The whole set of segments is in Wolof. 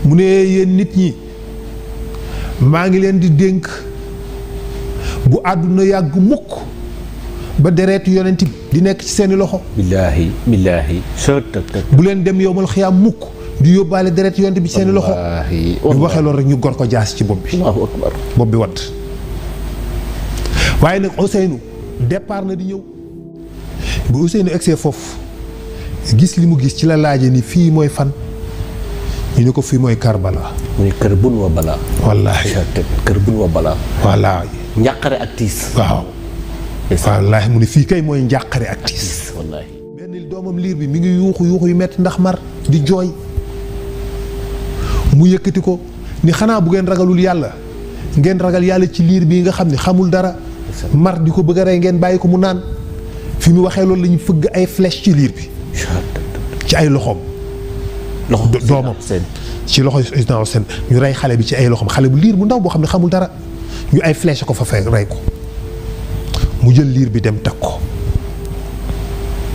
mu ne yéen nit ñi maa ngi leen di dénk bu àdduna yàgg mukk ba dereetu yonent bi di nekk ci seeni loxo. billaahi bu leen dem yowmal xiyaam mukk di yóbbaale dereetu yonent bi ci seeni loxo. ñu waxee loolu rek ñu gor ko jaas ci bopp bi. Allahu akbar. bopp bi wadd. waaye nag Ousseynou départ na di ñëw bu Ousseynou egsee foofu gis li mu gis ci la laaje ni fii mooy fan ñu ne ko fii mooy Karbala. muy kër bun wa balaa. wallaahi kër bun wa balaa. wallaahi. njàqare ak tiis. waaw. wallaahi mu ne fii kay mooy njàqare ak tiis. wallaahi. benn doomam liir bi mi ngi yuuxu yu metti ndax mar di jooy mu yëkkati ko ni xanaa bu ngeen ragalul yàlla ngeen ragal yàlla ci liir bii nga xam ne xamul dara. mar di ko bëgg a rey ngeen bàyyi ko mu naan fi mu waxee loolu la ñu fëgg ay flèche ci liir bi ci ay loxoom. doomam ci loxo Seydina Hussein ñu rey xale bi ci ay loxoom xale bu liir bu ndaw boo xam ne xamul dara ñu ay flèche ko fa fay rey ko mu jël liir bi dem teg ko.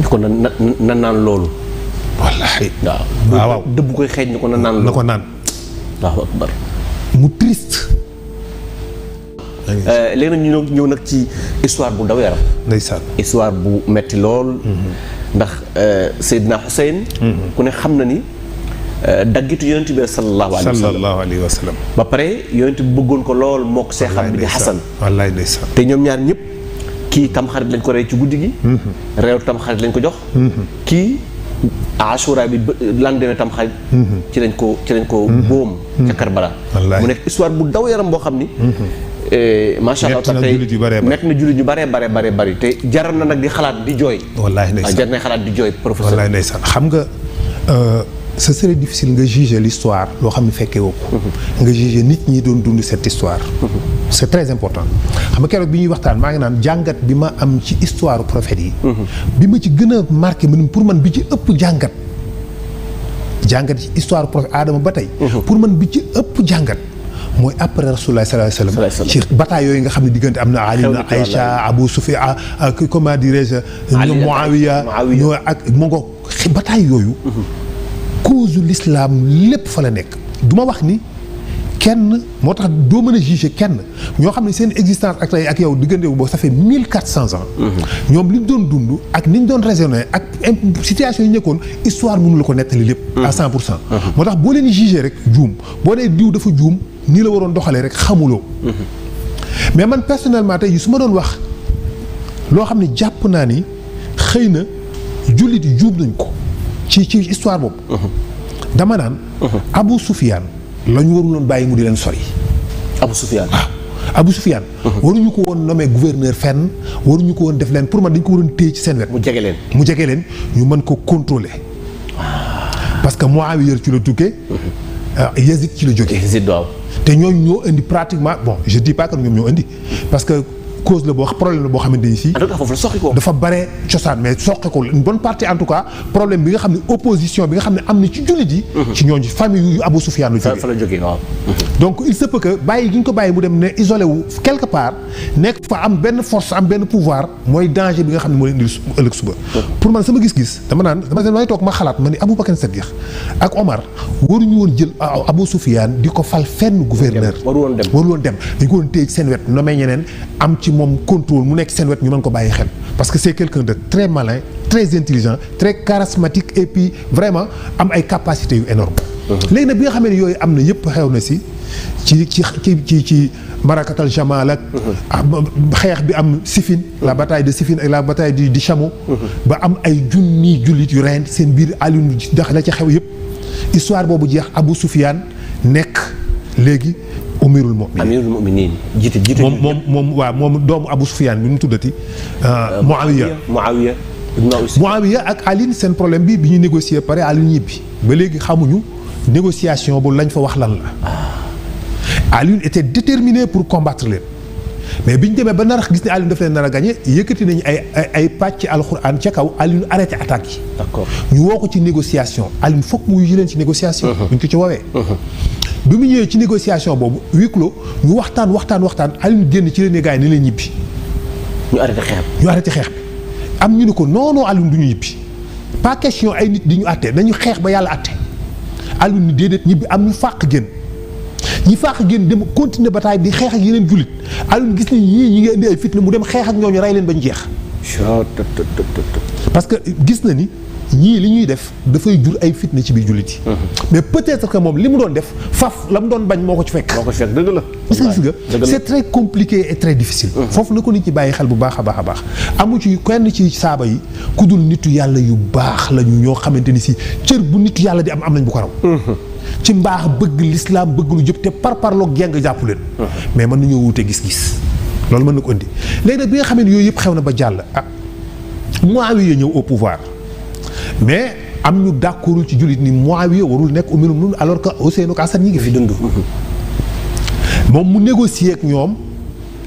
ñu ko na naan loolu. wallaahi. waaw dëbb koy xeeñ ni ko na naan loolu. na ko naan. Allahu akbar. mu triste. léegi nag ñu ñëw nag ci histoire bu daw yaram. ndeysaan. histoire bu metti lool. ndax Seydina Hussein. ku ne xam na ni daggitu yonent bi sallallahu alayhi wa sallam. ba pare yonent bi bëggoon ko lool mook seexam bi di Xasan. wallaay ndeysaan. te ñoom ñaar ñëpp kii tamxarit lañ ko rey ci guddi gi. reew tamxarit lañ ko jox. kii Ashura bi lendemain tamxarit. ci lañ ko boom. ca Karbala. mu nekk histoire bu daw yaram boo xam ni. macha allah tey nekk na jullit yu bare bari te jaral na nag di xalaat di jooy. wallaahi ndeysaan jar na xalaat di jooy professeur. wallaahi ndeysaan xam nga ce serait difficile nga juger l'histoire loo xam ne fekkee woo ko. nga juger nit ñi doon dund cette histoire. c'est très important xam nga keroog bi ñuy waxtaan maa ngi naan jàngat bi ma am ci histoire prophète yi. bi ma ci gën a marqué pour man bi ci ëpp jàngat ci histoire prophète Adama ba tey. pour man bi ci ëpp jàngat. mooy après Rasulullah sallallahu alayhi wa sallam ci bataille yooyu nga xam ne diggante am na Ali na Aïcha Abou Soufiane comment dirais-je ñoom Muawiya ñoo ak mu ngo bataille yooyu cause l'islam lépp fa la nekk du ma wax ni kenn moo tax doo mën a juger kenn ñoo xam ne seen existence ak tey ak yow diggante boobu ça fait 1400 ans ñoom li ñu doon dund ak ni ñu doon raisonner ak situation yi ñëkkoon histoire mënu la ko nettali lépp à 100%. moo tax boo leen juger rek juum boo nee diw dafa juum nii la waroon doxalee rek xamuloo. mais man personnellement tey su ma doon wax loo xam ne jàpp naa ni xëy na jullit yi juum nañ ko ci histoire boobu. dama naan. Abou Soufiane la ñu waruloon bàyyi mu di leen sori. Abou Soufiane waaw Abou Soufiane. waruñu ko woon nommé gouverneur fenn waruñu ko woon def leen pour man dañ ko waroon téye ci seen wet. mu jege leen ñu mën ko contrôler. parce que Muawiya ci la tukkee. Yazid ci la jógee. Yazid waaw. te ñooñu ñoo indi pratiquement bon je dis pas que ñoom ñoo indi parce que cause la boo problème la boo xamante ni si. en tout cas foofu la soqi ko. dafa bare cosaan mais soqi ko une bonne partie en tout cas problème bi nga xam ne opposition bi nga xam ne am na ci jullit yi. ci ñooñu famille yu Abou Soufiane la jógee. fa la jógee waaw. donc il se peut que bàyyi gi ñu ko bàyyi mu dem ne isolé wu quelque part nekk fa am benn force am benn pouvoir mooy danger bi nga xam ne moo leen indi ëllëg suba. pour man sama gis-gis dama toog ma xalaat ma ni Abou Bakr Saddiq ak Omar waruñu woon jël Abou Soufiane di ko fal fenn gouverneur. waru woon dem dañ ko woon téye ci seen wet nommé ñeneen am ci moom contrôle mu nekk seen wet ñu mën ko bàyyi xel parce que c'est quelqu'un de très malin très intelligent très charismatique et puis vraiment am ay capacités yu énormes. léegi nag bi nga xamee ne yooyu am na yëpp xew na si ci marakatal Jamal ak xeex bi am Siffin la bataille de Siffin ak la bataille du Chameau ba am ay junni jullit yu reyante seen biir Alioune dax la ca xew yëpp histoire boobu jeex Abou Soufiane nekk léegi Amirul Mu'minin jiite moom doomu Abou Soufiane bi mu tuddati Muawiya ak Alioune seen problème bi ñu négocier pare Alioune ñibbi ba léegi xamuñu négociation bu lañ fa wax lan la. Alioune était déterminé pour combattre leen mais bi ñu demee ba nar a gis ne Alioune daf leen nar a gagné yëkkati nañu ay pàcc alxuraan ca kaw Alioune arrêté attaque yi. d'accord ñu woo ko ci négociation Alioune foog mu wuyu leen ci négociation. buñ ko ci woowee. bi mu ñëwee ci négociation boobu huis clos ñu waxtaan Alioune génn ci leen gars yi ni leen ñibbi. ñu arrêté xeex bi am ñu ne ko non Alioune du ñu ñibbi pas question ay nit di ñu àtte nañu xeex ba yàlla àtte Alioune ni déedéet ñibbi am ñu fàq génn ñi fàq génn dem continuer bataille di xeex ak yeneen jullit Alioune gis ni ñii ñi ngi indi ay fitna mu dem xeex ak ñooñu rey leen bañ jeex. parce que gis na ni ñii li ñuy def dafay jur ay fitna ci biir jullit yi. mais peut-être que moom li mu doon def faf la mu doon bañ moo ko ci fekk. moo ko fekk dëgg la. parce que gis nga c'est très compliqué et très difficile. foofu na ko nit ñi bàyyi xel bu baax a baax a baax. amu ci kenn ci saaba yi ku dul nitu yàlla yu baax lañu ñoo xamante ni si cër bu nitu yàlla di am nañ bu ko raw. ci mbaax bëgg l'islam bëgg lu jëpp te parparloog jeng jàpp leen. mais mën nañoo wute gis-gis. loolu mën na ko indi léegi nag bi nga xamee ne yooyu yëpp xew na ba jàll ah Muawiya ñëw au pouvoir mais am ñu d'accordul ci jullit ni Muawiya warul nekk umirul mu'minin alors que Ousseynou ak Hassan ñi ngi fi dund. moom mu négocier ak ñoom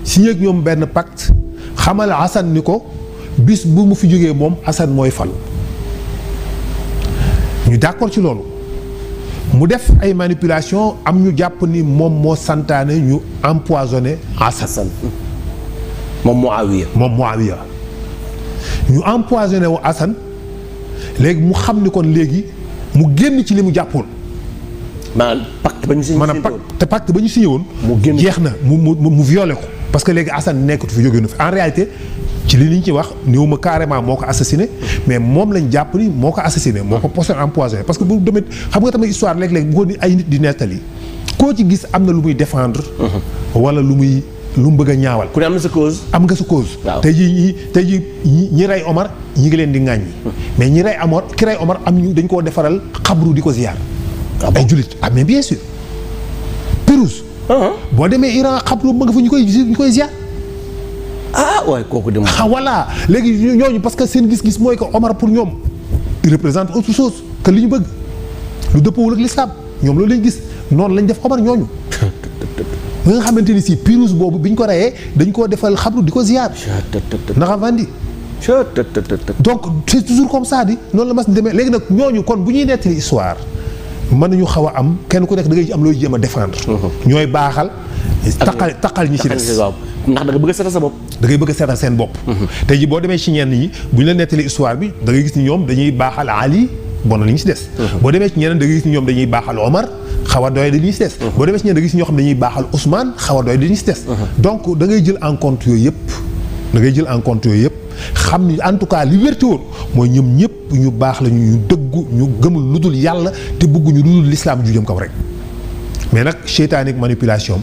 signé ak ñoom benn pacte xamal Hassan ni ko bis bu mu fi jógee moom Hassan mooy fal ñu d'accord ci loolu mu def ay manipulation am ñu jàpp ni moom moo santaane ñu empoisonné Hassan. moom Muawiya ñu empoisonné wu Hassan léegi mu xam ni kon léegi mu génn ci li mu jàppoon. maanaam pacte ba ñu signé pacte ba ñu signé woon. mu génn jeex na mu violé ko. parce que léegi Hassan nekkatu fi jóge na fi en réalité ci li ñu ci wax néew ma carrément moo ko assassiné mais moom lañ jàpp ni moo ko assassiné moo ko posé empoisonné parce que bu demee xam nga tamit histoire léeg-léeg bu ko ni ay nit di nettali koo ci gis am na lu muy défendre. wala lu mu bëgg a ñaawal. ku ne am na sa cause. am nga sa cause. waaw tey jii ñi rey Omar ñi ngi leen di ŋàññi. mais ñi rey ki rey Omar am ñu dañ koo defaral xabru di ko ziyaar. ay jullit mais bien sûr. Pérouse. boo demee Iran xabru ma nga fa ñu koy ziyaar. waaye kooku dem. voilà léegi ñooñu parce que seen gis-gis mooy que Omar pour ñoom il représente autre chose que li ñu bëgg lu dëppoowul ak l'islam ñoom loolu lañ gis noonu lañ def Omar ñooñu. ba nga xamante ni si Pérouse boobu bi ñu ko reyee dañ koo defal xabru di ko ziyaar. naxa vandi donc c'est toujours comme ça di noonu la mas demee léegi nag ñooñu kon bu ñuy nettali histoire mën nañu xaw a am kenn ku nekk da ngay am looy jéem a défendre. ñooy baaxal. taqal ñi ci des. ndax da nga bëgg a seetal sa bopp. da ngay bëgg a seetal seen bopp. tey jii boo demee ci ñenn ñi bu ñu la nettali histoire bi da ngay gis ni ñoom dañuy baaxal Ali bon na li ñu ci des. boo demee ci ñeneen da ngay gis ni ñoom dañuy baaxal Omar xaw a doy li ñu ci des. boo demee ci ñeneen da ngay gis ñoo xam ne dañuy baaxal Ousmane xaw a doy li ñu ci des. donc da ngay jël en compte yooyu yëpp. xam ni en tout cas li wérte woon mooy ñoom ñëpp ñu baax la ñu dëggu ñu gëmul lu dul yàlla te bëgguñu lu dul l'islam ju jëm kaw rek mais nag seytaane ak manipulation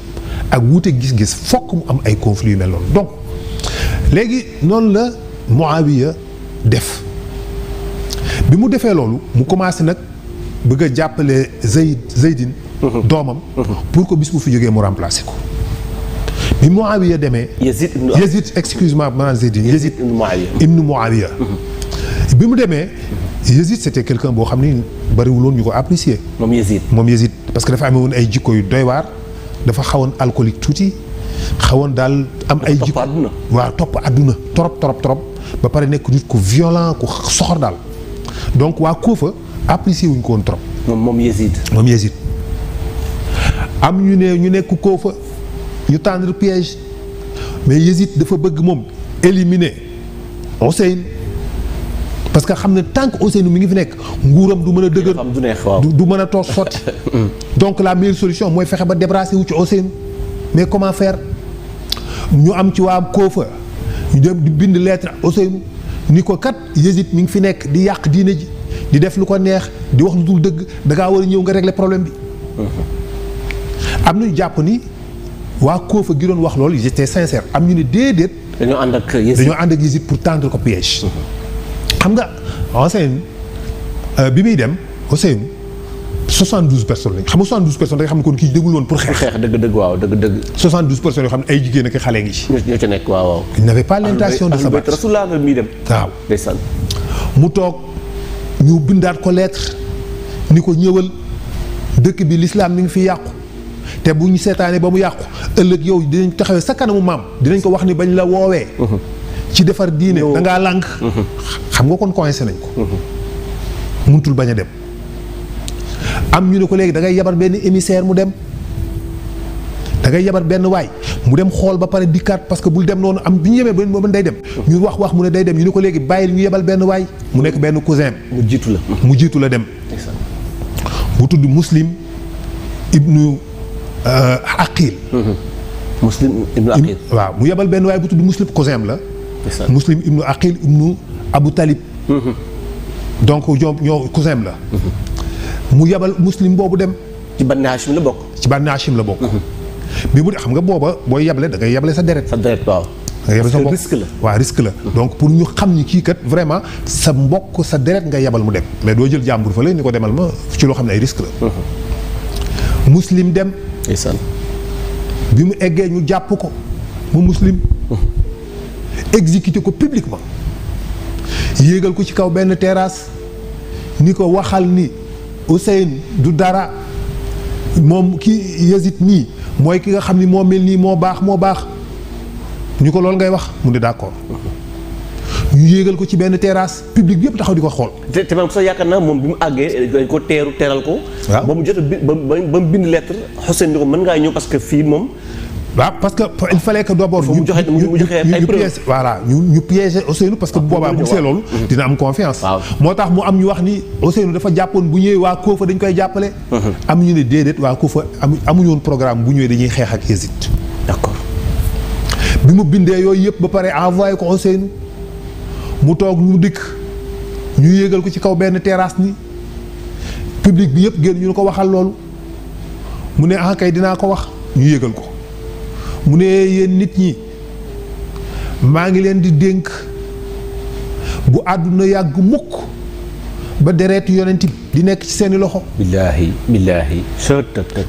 ak wuute gis-gis fokk mu am ay conflits yu mel noonu donc léegi noonu la Muawiya def bi mu defee loolu mu commencé nag bëgg a jàppale Zeydin doomam pour que bis bu fi jógee mu remplacer ko bi Muawiya demee Yazid excuse-moi maanaam Zeydin Yazid ibn Muawiya bi mu demee Yazid c'était quelqu'un boo xam ni bariwuloon ñu ko apprécier moom Yazid parce que dafa amee woon ay jikko yu doy waar dafa xawoon alcoolique tuuti xawoon daal am ay jikko waaw topp àdduna trop ba pare nekk nit ku violent ku soxor daal donc waa Kufa apprécier wuñ ko woon trop moom Yazid am ñu nekk Kufa ñu tendre piège mais Yazid dafa bëgg moom éliminer Hussein parce que xam ne tant que Hussein mi ngi fi nekk nguuram du mën a dëgër du mën a toog sotti donc la meilleure solution mooy fexe ba débarrasser wu ci Hussein mais comment faire ñu am ci waa Kufa ñu dem di bind lettre Hussein ni ko kat Yazid mi ngi fi nekk di yàq diine ji di def lu ko neex di wax lu dul dëgg da ngaa war a ñëw nga régler problème bi am nañu jàpp ni waa Kufa gi doon wax loolu ils étaient sincères am ñu ne déedéet. dañoo ànd ak Yazid pour tendre ko piège. xam nga Hussein bi muy dem Hussein 72 personnes lañ xam nga 72 personnes da nga xam ne kon kii déglu woon pour xeex. dëgg waaw dëgg. 72 personnes yoo xam ne ay jigéen ak xale ngi ci. ñoo ca nekk waaw. il n'avait pas l'intention de s'abattre. Rasulullah nga muy dem. waaw ndeysaan. mu toog ñu bindaat ko lettre ni ko ñëwal dëkk bi l'islam mi ngi fi yàqu. te bu ñu seetaanee ba mu yàqu ëllëg yow dinañ taxawee sa kanamu maam dinañ ko wax ni bañ la woowee. ci defar diine da ngaa lànk. xam nga kon coincé nañ ko. muntul bañ a dem. am ñu ne ko léegi da ngay yabar benn émissaire mu dem. da ngay yabar benn waay mu dem xool ba pare dikkaat parce que bul dem noonu am bi ñu yemee ba day dem. ñu wax mu ne day dem ñu ne ko léegi bàyyil ñu yebal benn waay mu nekk benn cousin. mu jiitu la dem. bu tudd Muslim ibnu Aqil. Muslim ibnu Aqil. waaw mu yebal benn waaye bu tudd Muslim cousin la. Muslim ibnu Aqil ibnu Abu Talib. donc ñoo cousin la. mu yebal Muslim boobu dem. ci Bani Hachim la bokk. ci Bani Hachim la bokk. bi mu xam nga booba booy yeble da ngay yeble sa deret. sa deret waaw. nga yeble sa bopp risque la. waaw risque la. donc pour ñu xam ni kii kat vraiment sa mbokk sa deret nga yebal mu dem mais doo jël jàmbur fa la ni ko demal ma ci loo xam ne ay risque la. Muslim dem. ndeysaan. bi mu eggee ñu jàpp ko mu Muslim. exécuté ko publiquement yéegal ko ci kaw benn terrasse ni ko waxal ni Hussein du dara moom ki Yazid nii mooy ki nga xam ni moo mel nii moo baax ñu ko loolu ngay wax mu ne d'accord ñu yéegal ko ci benn terrasse public bi yëpp taxaw di ko xool. te man sax yaakaar naa moom bi mu àggee dañ ko teeral ko. waaw ba mu jot ba mu bind lettre Hussein ni ko mën ngaa ñëw parce que fii moom. waaw parce que il fallait que d'abord mu joxe ay preuves voilà ñu piéger Ousseynou parce que bu boobaa bu gisee loolu dina am confiance. moo tax mu am ñu wax ni Ousseynou dafa jàppoon bu ñëwee waa Kufa dañ koy jàppale. am ñu ne déedéet waa Kufa amuñu woon programme bu ñëwee dañuy xeex ak Yazid. d'accord. bi mu bindee yooyu yëpp ba pare envoyé ko Ousseynou mu toog ñu dikk ñu yéegal ko ci kaw benn terrasse ni public bi yëpp génn ñu ko waxal loolu mu ne ah kay dinaa ko wax ñu yéegal ko. mu ne yéen nit ñi maa ngi leen di dénk bu àdduna yàgg mukk ba deretu yonent bi di nekk ci seeni loxo. billaahi.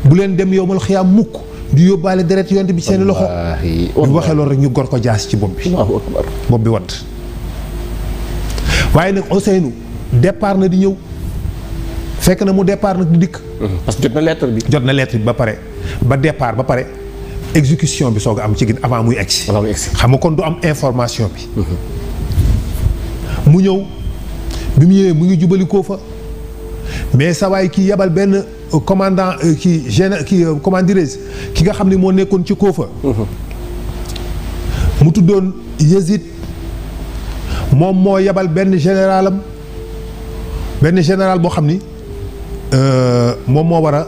bu leen dem yowmal xiyaam mukk di yóbbaale deretu yonent bi ci seeni loxo. ñu waxee loolu rek ñu gor ko jaas ci bopp bi. Allahu akbar. bopp bi wadd waaye nag Ousseynou départ na di ñëw fekk na mu départ nag di dikk. parce que jot na lettre bi. jot na lettre bi ba pare ba départ ba pare. exécution bi soog a am ci gin avant muy egsi. xam nga kon du am information bi. mu ñëw bi mu ñëwee mu ngi jubali Kufa mais sa waay kii yebal benn commandant kii comment dirais-je ki nga xam ne moo nekkoon ci Kufa. mu tuddoon Yazid moom moo yebal benn général boo xam ni moom moo war a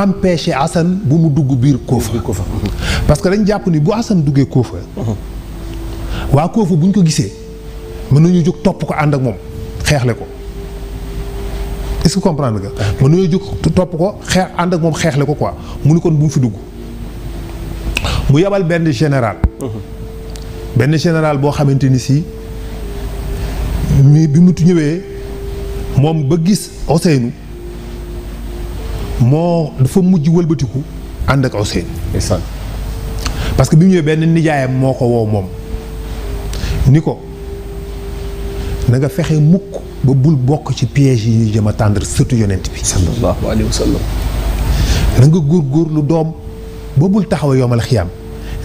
empêcher Hassan bu mu dugg biir Kufa. parce que dañ jàpp ni bu Hassan duggee Kufa. waa Kufa bu ñu ko gisee mën nañu jóg topp ko ànd ak moom xeexle ko est-ce que comprendre nga. mën nañu jóg topp ko ànd ak moom xeexle ko quoi mu ni kon bu mu fi dugg. mu yebal benn général. boo xamante ni si bi mu ñëwee moom ba gis Ousseynou. moo dafa mujj wëlbatiku ànd ak Ousseynou. parce que bi mu ñëwee benn nijaayam moo ko woo moom ni ko na nga fexe mukk ba bul bokk ci piège yi ñuy jëm a tàndar sëtu yonent bi. sallallahu alayhi wa sallam. na nga góorgóorlu doom ba bul taxaw yomal xiyaam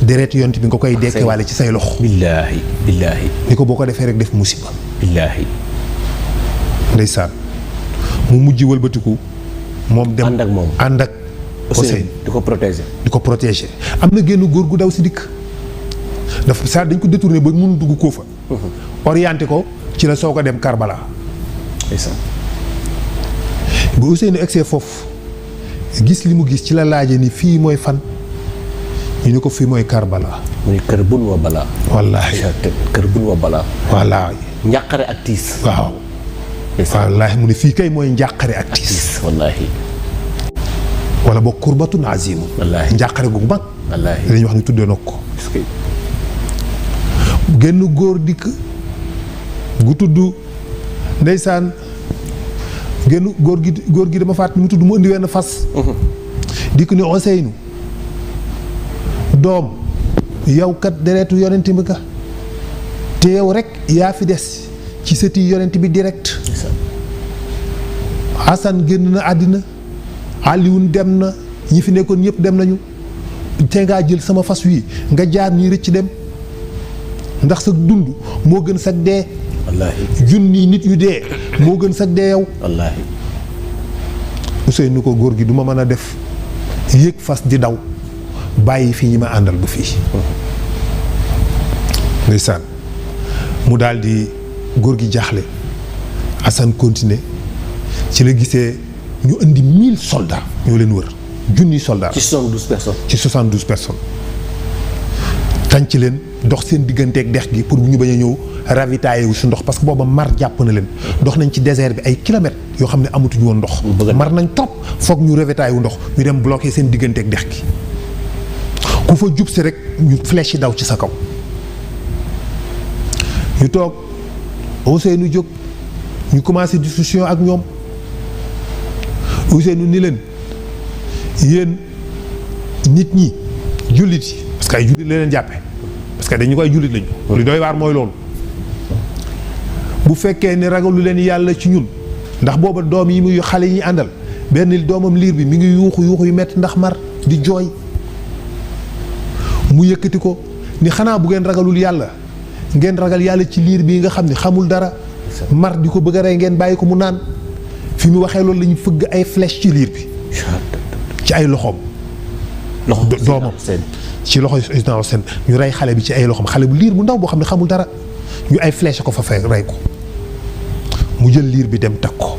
deret yonent bi nga koy dekkewaale ci say loxo. billaahi. ni ko boo ko defee rek def musiba. billaahi. ndeysaan mu mujj wëlbatiku. moom dem ànd ak Ousseynou di ko protéger. am na génn góor gu daw si dikk dafa saa dañ ko détourné ba mun dugg Kufa. orienté ko ci la soo ko dem Karbala. bu Ousseynou egsee foofu gis li mu gis ci la laaje ni fii mooy fan ñu ne ko fii mooy Karbala. muy kër bun wa balaa. wallaahi kër bun wa balaa. wallaahi. njàqare ak tiis. waaw. wallaahi mu ne fii kay mooy njàqare ak tiis. wallaahi. wala boog kurbatun azimu. wallaahi njàqare gu mag. wallaahi dañuy wax ni tuddee na ko. genn góor dikk gu tudd ndeysaan genn góor gi dama fàtt mu tudd mu indi wenn fas. dikk ni Ousseynou doom yow kat deretu yonent bi ka te yow rek yaa fi des ci sëti yonent bi direct. Hassan génn na àddina Alioune dem na ñi fi nekkoon ñëpp dem nañu te ngaa jël sama fas wi nga jaar ñi rëcc dem ndax sa dund moo gën sag dee. wallaahi junni nit yu dee moo gën sag dee yow. wallaahi. Ousseynou ko góor gi du ma mën a def yéeg fas di daw bàyyi fii ñi ma àndal bu fii. ndeysaan mu daal di góor gi jaaxle Hassan continuer ci la gisee ñu indi 1000 soldats ñoo leen wër junniy soldats. ci 72 personnes. ci 72 personnes. tànc leen dox seen digganteeg dex gi pour ñu bañ a ñëw ravitailler wu si ndox parce que booba mar jàpp na leen. dox nañ ci désert bi ay kilomètres yoo xam ne amatuñu woon ndox. mar nañ trop foog ñu ravitailler wu ndox ñu dem bloqué seen digganteeg dex gi ku fa jub si rek ñu flèche yi daw ci sa kaw. ñu toog Ousseynou jóg ñu commencé discussion ak ñoom Ousseynou ni leen yéen nit ñi jullit yi parce que ay jullit la leen jàppe parce que dañu koy jullit lañu. li doy waar mooy loolu. bu fekkee ni ragalu leen yàlla ci ñun ndax booba doom yi muy xale yi àndal benn doomam liir bi mi ngi yuuxu yu metti ndax mar di jooy mu yëkkati ko ni xanaa bu ngeen ragalul yàlla ngeen ragal yàlla ci liir bii nga xam ne xamul dara mar di ko bëgg a rey ngeen bàyyi ko mu naan fi mu waxee loolu la ñu fëgg ay flèche ci liir bi ci ay loxoom. doomam ci loxo Seydina Hussein ñu rey xale bi ci ay loxoom xale bu liir bu ndaw boo xam ne xamul dara ñu ay flèche ko fa fay rey ko mu jël liir bi dem teg ko.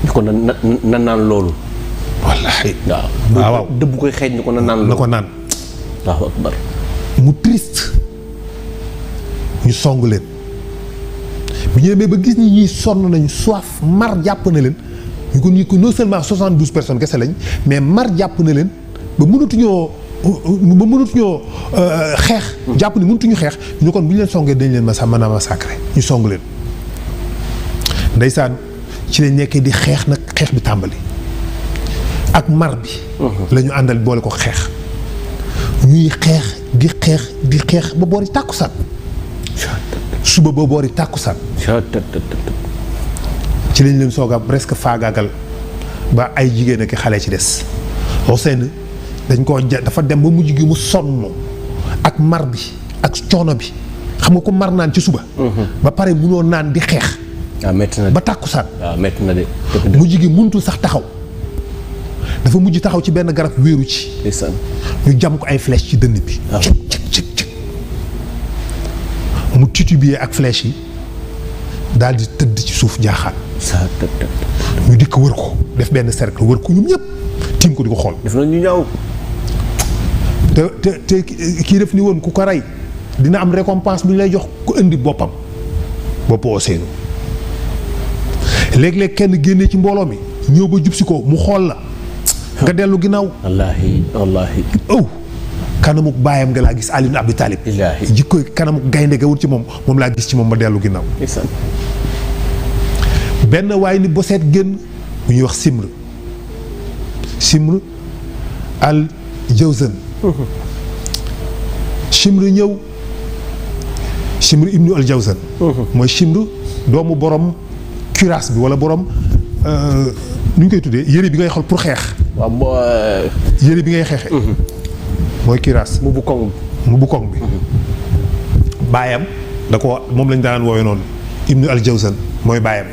ñu ko na naan loolu. wallaahi. waaw dëbb koy xeeñ ni ko na naan loolu. na ko naan. Allahu akbar. mu triste ñu song leen bi ñu demee ba gis ni ñuy sonn nañu soif mar jàpp na leen ñu ko non seulement 72 personnes kese lañ mais mar jàpp na leen ba mënatuñoo xeex. jàpp ni mënatuñu xeex ñu kon bu ñu leen songee dañ leen mën a massacrer ñu song leen. ndeysaan ci lañ nekkee di xeex nag xeex bi tàmbali ak mar bi. la ñu àndal boole ko xeex. ñuy xeex di xeex ba boori tàkkusaan suba ba boori tàkkusaan ci lañ leen soog a presque faagaagal ba ay jigéen ak xale ci des. Hussein dañ koo dafa dem ba mujj gi mu sonn ak mar bi ak coono bi xam nga ko mar naan ci suba. ba pare munoo naan di xeex. waaw métti na de ba tàkkusaan. waaw métti na de. mujj gi muntu sax taxaw dafa mujj taxaw ci benn garab wéeru ci. ñu jam ko ay flèche ci dënn bi. waaw cëk mu titubé ak flèche yi daal di tëdd ci suuf jaaxaan. ñu dikk wër ko def benn cercle wër ko ñoom ñëpp tiim ko di ko xool. def na ñu ñaaw. te kii def ni woon ku ko rey dina am récompense bu ñu lay jox ku indi boppam boppu Ousseynou. léeg-léeg kenn génnee ci mbooloo mi ñëw ba jub si ko mu xool la. nga dellu ginnaaw. wallaahi. kanamuk baayam nga laa gis Ali ibn Abi Talib. jikko kanamuk gaynde ga wut ci moom laa gis ci moom ma dellu ginnaaw. benn waaye ni boseet génn bu ñuy wax Simr al Jawzan. Simr ñëw Simr ibnu al Jawzan. mooy Simr doomu borom cuirasse bi wala borom nu ñu koy tuddee yére bi ngay xool pour xeex. waaw yére bi ngay xeexee. mooy cuirasse. mu bu koŋ bi. baayam da ko moom lañ daan woowe noonu ibnu al Jawzan mooy baayam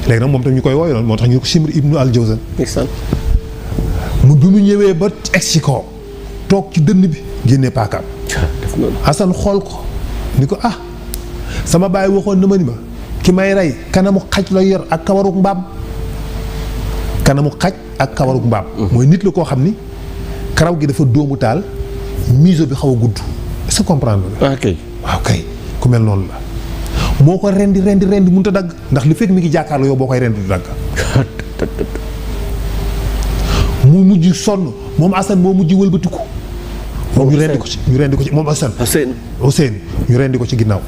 léegi nag moom tam ñu koy woowe noonu moo tax ñu ko Simr ibnu al Jawzan. mu bi mu ñëwee ba egsi ko toog ci dënn bi génnee paakaam. Hasan xool ko ni ko sama baay waxoon na ma ni ma ki may rey kanamu xaj la yor ak kawaruk mbaam. kanamu xaj ak kawaruk mbaam. mooy nit la koo xam ni karaw gi dafa dóomu taal miso bi xaw a gudd. est-ce que comprendre nga. waaw kay ku mel noonu la. moo ko rendi mënut a dagg ndax li fekk mi ngi jàkkaarloo yow boo koy rendi du dagg. mu mujj sonn moom Assane moo mujj wëlbatiku. moom ñu rendi ko ci moom Assane. Hussein ñu rendi ko ci ginnaaw.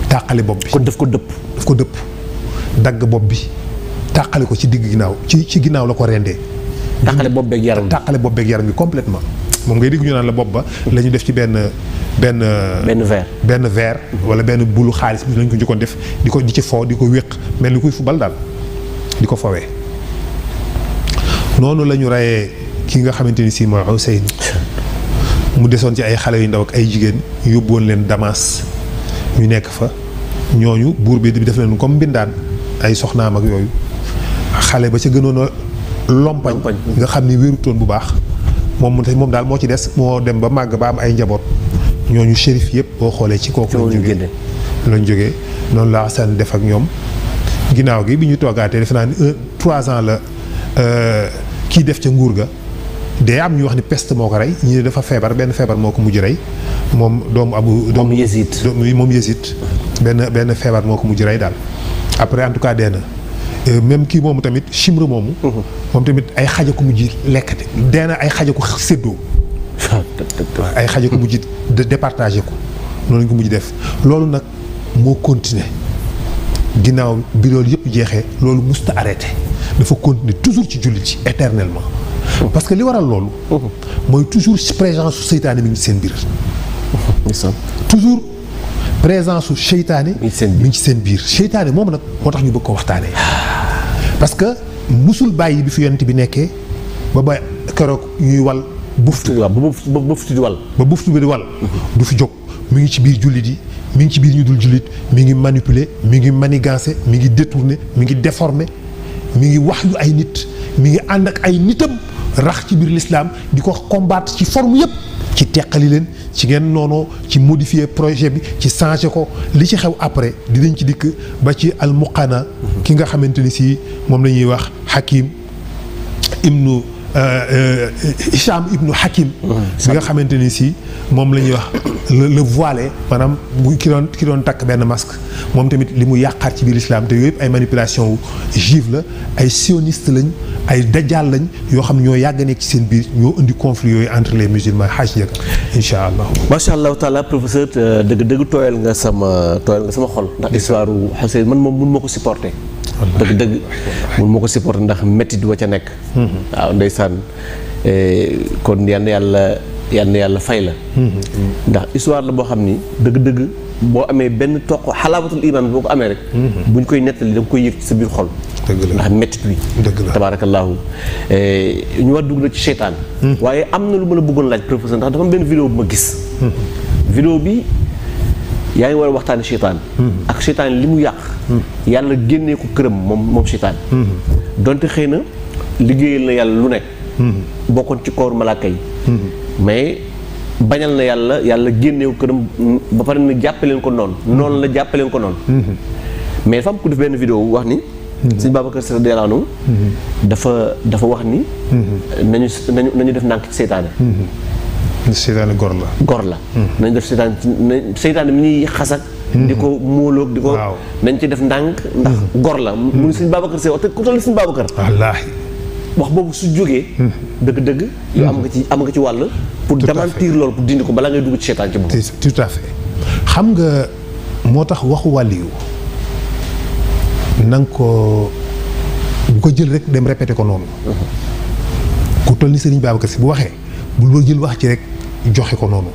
tàqale bopp bi. kon daf ko dëpp. dagg bopp bi tàqale ko ci digg ginnaaw ci ginnaaw la ko rendee. tàqale bopp beeg yaram bi complètement moom ngay dégg ñu naan la bopp ba la ñu def ci benn verre wala benn bulu xaalis bi lañ ko njëkkoon def di ci foo di ko wéq mel ni kuy fubal daal di ko fowee. noonu la ñu reyee ki nga xamante ni si mooy Hussein mu desoon ci ay xale yu ndaw ak ay jigéen yóbbu woon leen Damas ñu nekk fa ñooñu buur bi def leen comme mbindaan ay soxnaam ak yooyu xale ba ca gënoon a lompañ nga xam ni wérutoon bu baax moom daal moo ci des moo dem ba màgg ba am ay njaboot ñooñu shérif yëpp boo xoolee ci kooku lañ jógee noonu la Hasan def ak ñoom ginnaaw gi bi ñu toogaatee defe naa ni 3 ans la kii def ca nguur ga day am ñu wax ni peste moo ko rey ñi ne dafa feebar benn feebar moo ko mujj rey moom doomu Yezid benn feebar moo ko mujj rey daal après en tout cas dee na même kii moomu tamit Chimre moomu moom tamit ay xaja ko mujj lekkate dee na ay xaja ko séddoo ay xaja ko mujj départagé ko noonu lañ ko mujj def loolu nag moo continuer ginnaaw bi loolu yëpp jeexee loolu musta arrêté dafa continuer toujours ci jullit ci éternellement parce que li waral loolu mooy toujours présence su seytaane mi ngi seen biir toujours présence su seytaane mi ngi ci seen biir seytaane moom nag moo tax ñu bëgg ko waxtaanee parce que musul bàyyi bi fi yonent bi nekkee ba keroog ñuy wal buftu ba buftu di wal ba buftu bi di wal du fi jóg mi ngi ci biir jullit yi mi ngi ci biir ñu dul jullit mi ngi manipuler mi ngi manigancer mi ngi détourner mi ngi déformer mi ngi wax yu ay nit mi ngi ànd ak ay nitam rax ci biir l'islam di ko combattre ci forme yëpp ci teqali leen ci ngeen noonoo ci modifier projet bi ci changer ko li ci xew après dinañ ci dikk ba ci almuqana ki nga xamante ni si moom la ñuy wax Hakim ibnu Hicham ibnu Hakim bi nga xamante ni si moom la ñuy wax le voilé maanaam ki doon takk benn masque moom tamit li mu yàqaat ci biir islam te yooyu yëpp ay manipulation wu juive la ay sioniste lañ ay dajjal lañ yoo xam ñoo yàgg nekk ci seen biir ñoo indi conflit yooyu entre les musulmans xaaj njëkk incha allah. macha allah taala professeur dëgg tooyal nga sama xol ndax histoire Xuseyn man moom mun ma ko supporter. dëgg mun ma ko supporter ndax métti wa ca nekk. waaw ndeysaan kon yal na yàlla fay la. ndax histoire la boo xam ni dëgg boo amee benn toq xalaabatul iman boo ko amee rek. buñ koy nettali da nga koy yëg ci sa biir xol. ndax mettit wi tabaarakallaahu ñu war dugg na ci seytaan waaye am na lu ma la bëggoon laaj professeur ndax dafa am benn vidéo bu ma gis vidéo bi yaa ngi war a waxtaani seytaan ak seytaan li mu yàq yàlla génnee ko këram moom seytaan donte xëy na liggéeyal na yàlla lu nekk bokkoon ci kooru malaaka yi mais bañal na yàlla génnee ko këram ba pare na jàppaleen ko noonu la jàppaleen ko noonu mais dafa am ku def benn vidéo wax ni Sëñ Babacar Sy radiyallaahu anhu dafa wax ni nañu def ndànk ci seytaane seytaane gor la nañu def seytaane mi ñuy xasak di ko móoloog di ko nañ ci def ndànk ndax gor la mu ni Sëñ Babacar Sy wax te ku toll Sëñ Babacar wallaahi wax boobu su jógee dëgg yow am nga ci wàll pour démentir loolu pour dindi ko balaa ngay dugg ci seytaan ci boobu tout à fait xam nga moo tax waxu wàlliyu na nga ko bu ko jël rek dem répété ko noonu ku toll ni Serigne Babacar Sy bu waxee bul jël wax ci rek joxe ko noonu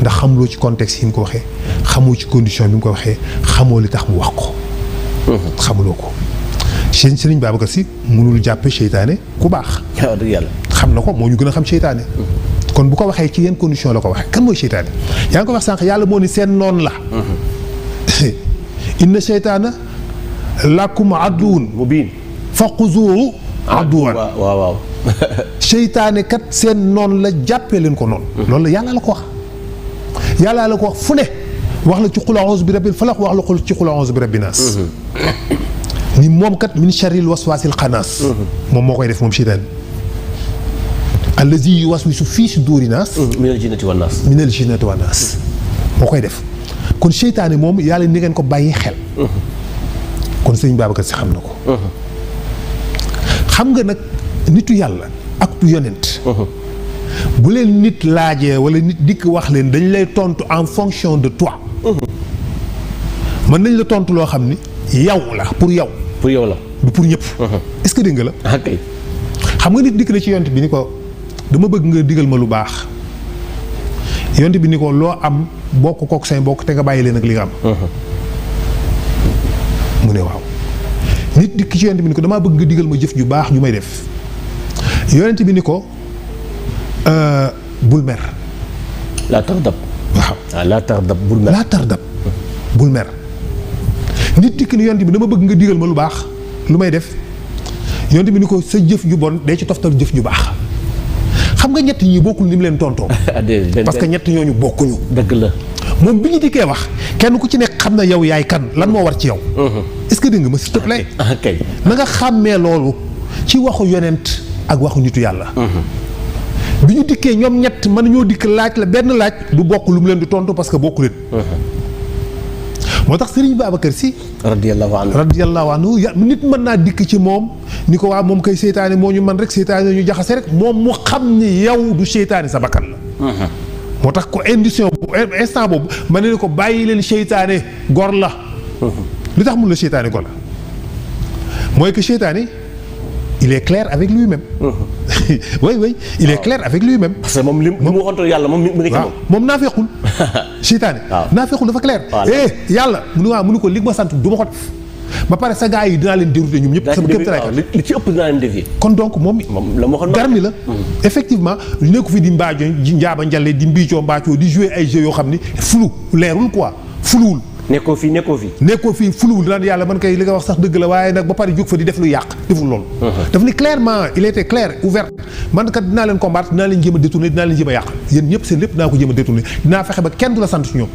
ndax xamuloo ci contexte yi mu ko waxee xamoo ci condition bi mu ko waxee xamoo li tax mu wax ko xamuloo ko Serigne Babacar Sy mënul jàppe seytaane ku baax yàlla xam na ko moo ñu gën a xam seytaane kon bu ko waxee ci yenn condition la ko waxee kan mooy seytaane yaa ngi ko wax sànq yàlla moo ni seen noon la inna seytaana lakum aduwwun mubiin faquzuuhu aduwwan waaw seytaane kat seen noon la jàppee leen ko noonu loolu la yàlla la ko wax yàlla la ko wax fu ne wax la ci qul a'uuzu bi rabbil falaq wax la ci qul a'uuzu bi rabbin naas ni moom kat min sharril waswaasil xannaas moom moo koy def moom seytaane allazi yuwaswisu fii suduuri naas minal jinnati wan naas moo koy def kon seytaane moom yàlla ni ngeen ko bàyyi xel kon sëñ Babacar Sy xam na ko xam nga nag nitu yàlla ak tu yonent bu leen nit laajee wala nit dikk wax leen dañ lay tontu en fonction de toi mën nañ la tontu loo xam ni yow la pour yow la du pour ñëpp est-ce que dégg nga la ok xam nga nit dikk na ci yonent bi ni ko dama bëgg nga digal ma lu baax yonent bi ni ko loo am bokk kook say mbokk te nga bàyyi leen ak li nga am mu ne waaw nit dikk ci yonent bi ni ko damaa bëgg nga digal ma jëf ju baax ju may def yonent bi ni ko bul mer laa tardab waaw laa tardab bul mer nit dikk ni yonent bi dama bëgg nga digal ma lu baax lu may def yonent bi ni ko sa jëf ju bon day ci toftal jëf ju baax xam nga ñett ñi bokkul ni mu leen tontoo parce que ñett ñooñu bokkuñu dëgg la moom bi ñu dikkee wax kenn ku ci nekk xam na yow yaay kan lan moo war ci yow est-ce est-ce que dégg nga ma s'il te plaît. kay na nga xàmmee loolu ci waxu yonent ak waxu nitu yàlla. bi ñu dikkee ñoom ñett mën nañoo dikk laaj la benn laaj du bokk lu mu leen di tontu parce que bokku leen. moo tax Serigne Babacar Sy. radiyallahu anhu nit mën naa dikk ci moom ni ko waa moom kay seytaane moo ñu man rek seytaane ñu jaxase rek moom mu xam ni yow du seytaane sa bakkan la. moo tax ko indition bu instant boobu ma ne ko bàyyi leen seytaane gor la. li tax mun la seytaane gor la mooy que seytaane il est clair avec lui-même. oui il est clair avec lui-même. parce que moom li mu waxoon yàlla moom mi ngi ci moom. moom naafequl. seytaane. naafequl dafa clair. yàlla mu ni ko li ma sant du ma ko def. ba pare sa gars yi dinaa leen dérouter ñoom ñëpp. sama képp taraay li ci ëpp dinaa leen dévier. kon donc moom la ma waxoon garmi la. effectivement nekku fi di mbaajo njaaba njale di mbiicoo mbaacoo di jouer ay jeux yoo xam ni flou leerul quoi flouwul. nekkoo fii fuluwul naan yàlla man kay li nga wax sax dëgg la waaye nag ba pare jóg fa di def lu yàq deful loolu. daf ni clairement il était clair ouvert man kat dinaa leen combattre dinaa leen jéem a détourner dinaa leen jéem a yàq yéen ñëpp seen lépp dinaa ko jéem a détourner dinaa fexe ba kenn du la sant ci ñoom.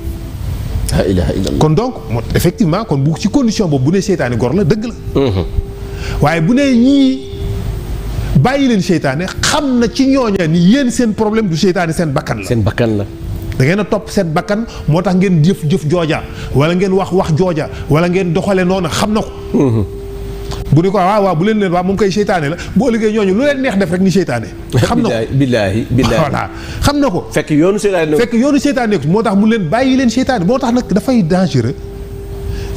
la ilaha illallah. kon donc effectivement kon bu ci condition boobu bu ne seytaane gor la dëgg la. waaye bu ne ñii bàyyi leen seytaane xam na ci ñooña ni yéen seen problème du seytaane seen bakkan la. seen bakkan la. da ngeen a topp seen bakkan moo tax ngeen jëf jooja wala ngeen wax jooja wala ngeen doxale noonu xam na ko. bu ni ko waaw bu leen moom koy seytaane la boo liggéey ñooñu lu leen neex def rek ni seytaane. xam na ko billaahi voilà xam na ko. fekk yoonu seytaane moo tax mu leen bàyyi leen seytaane moo tax nag dafay dangereux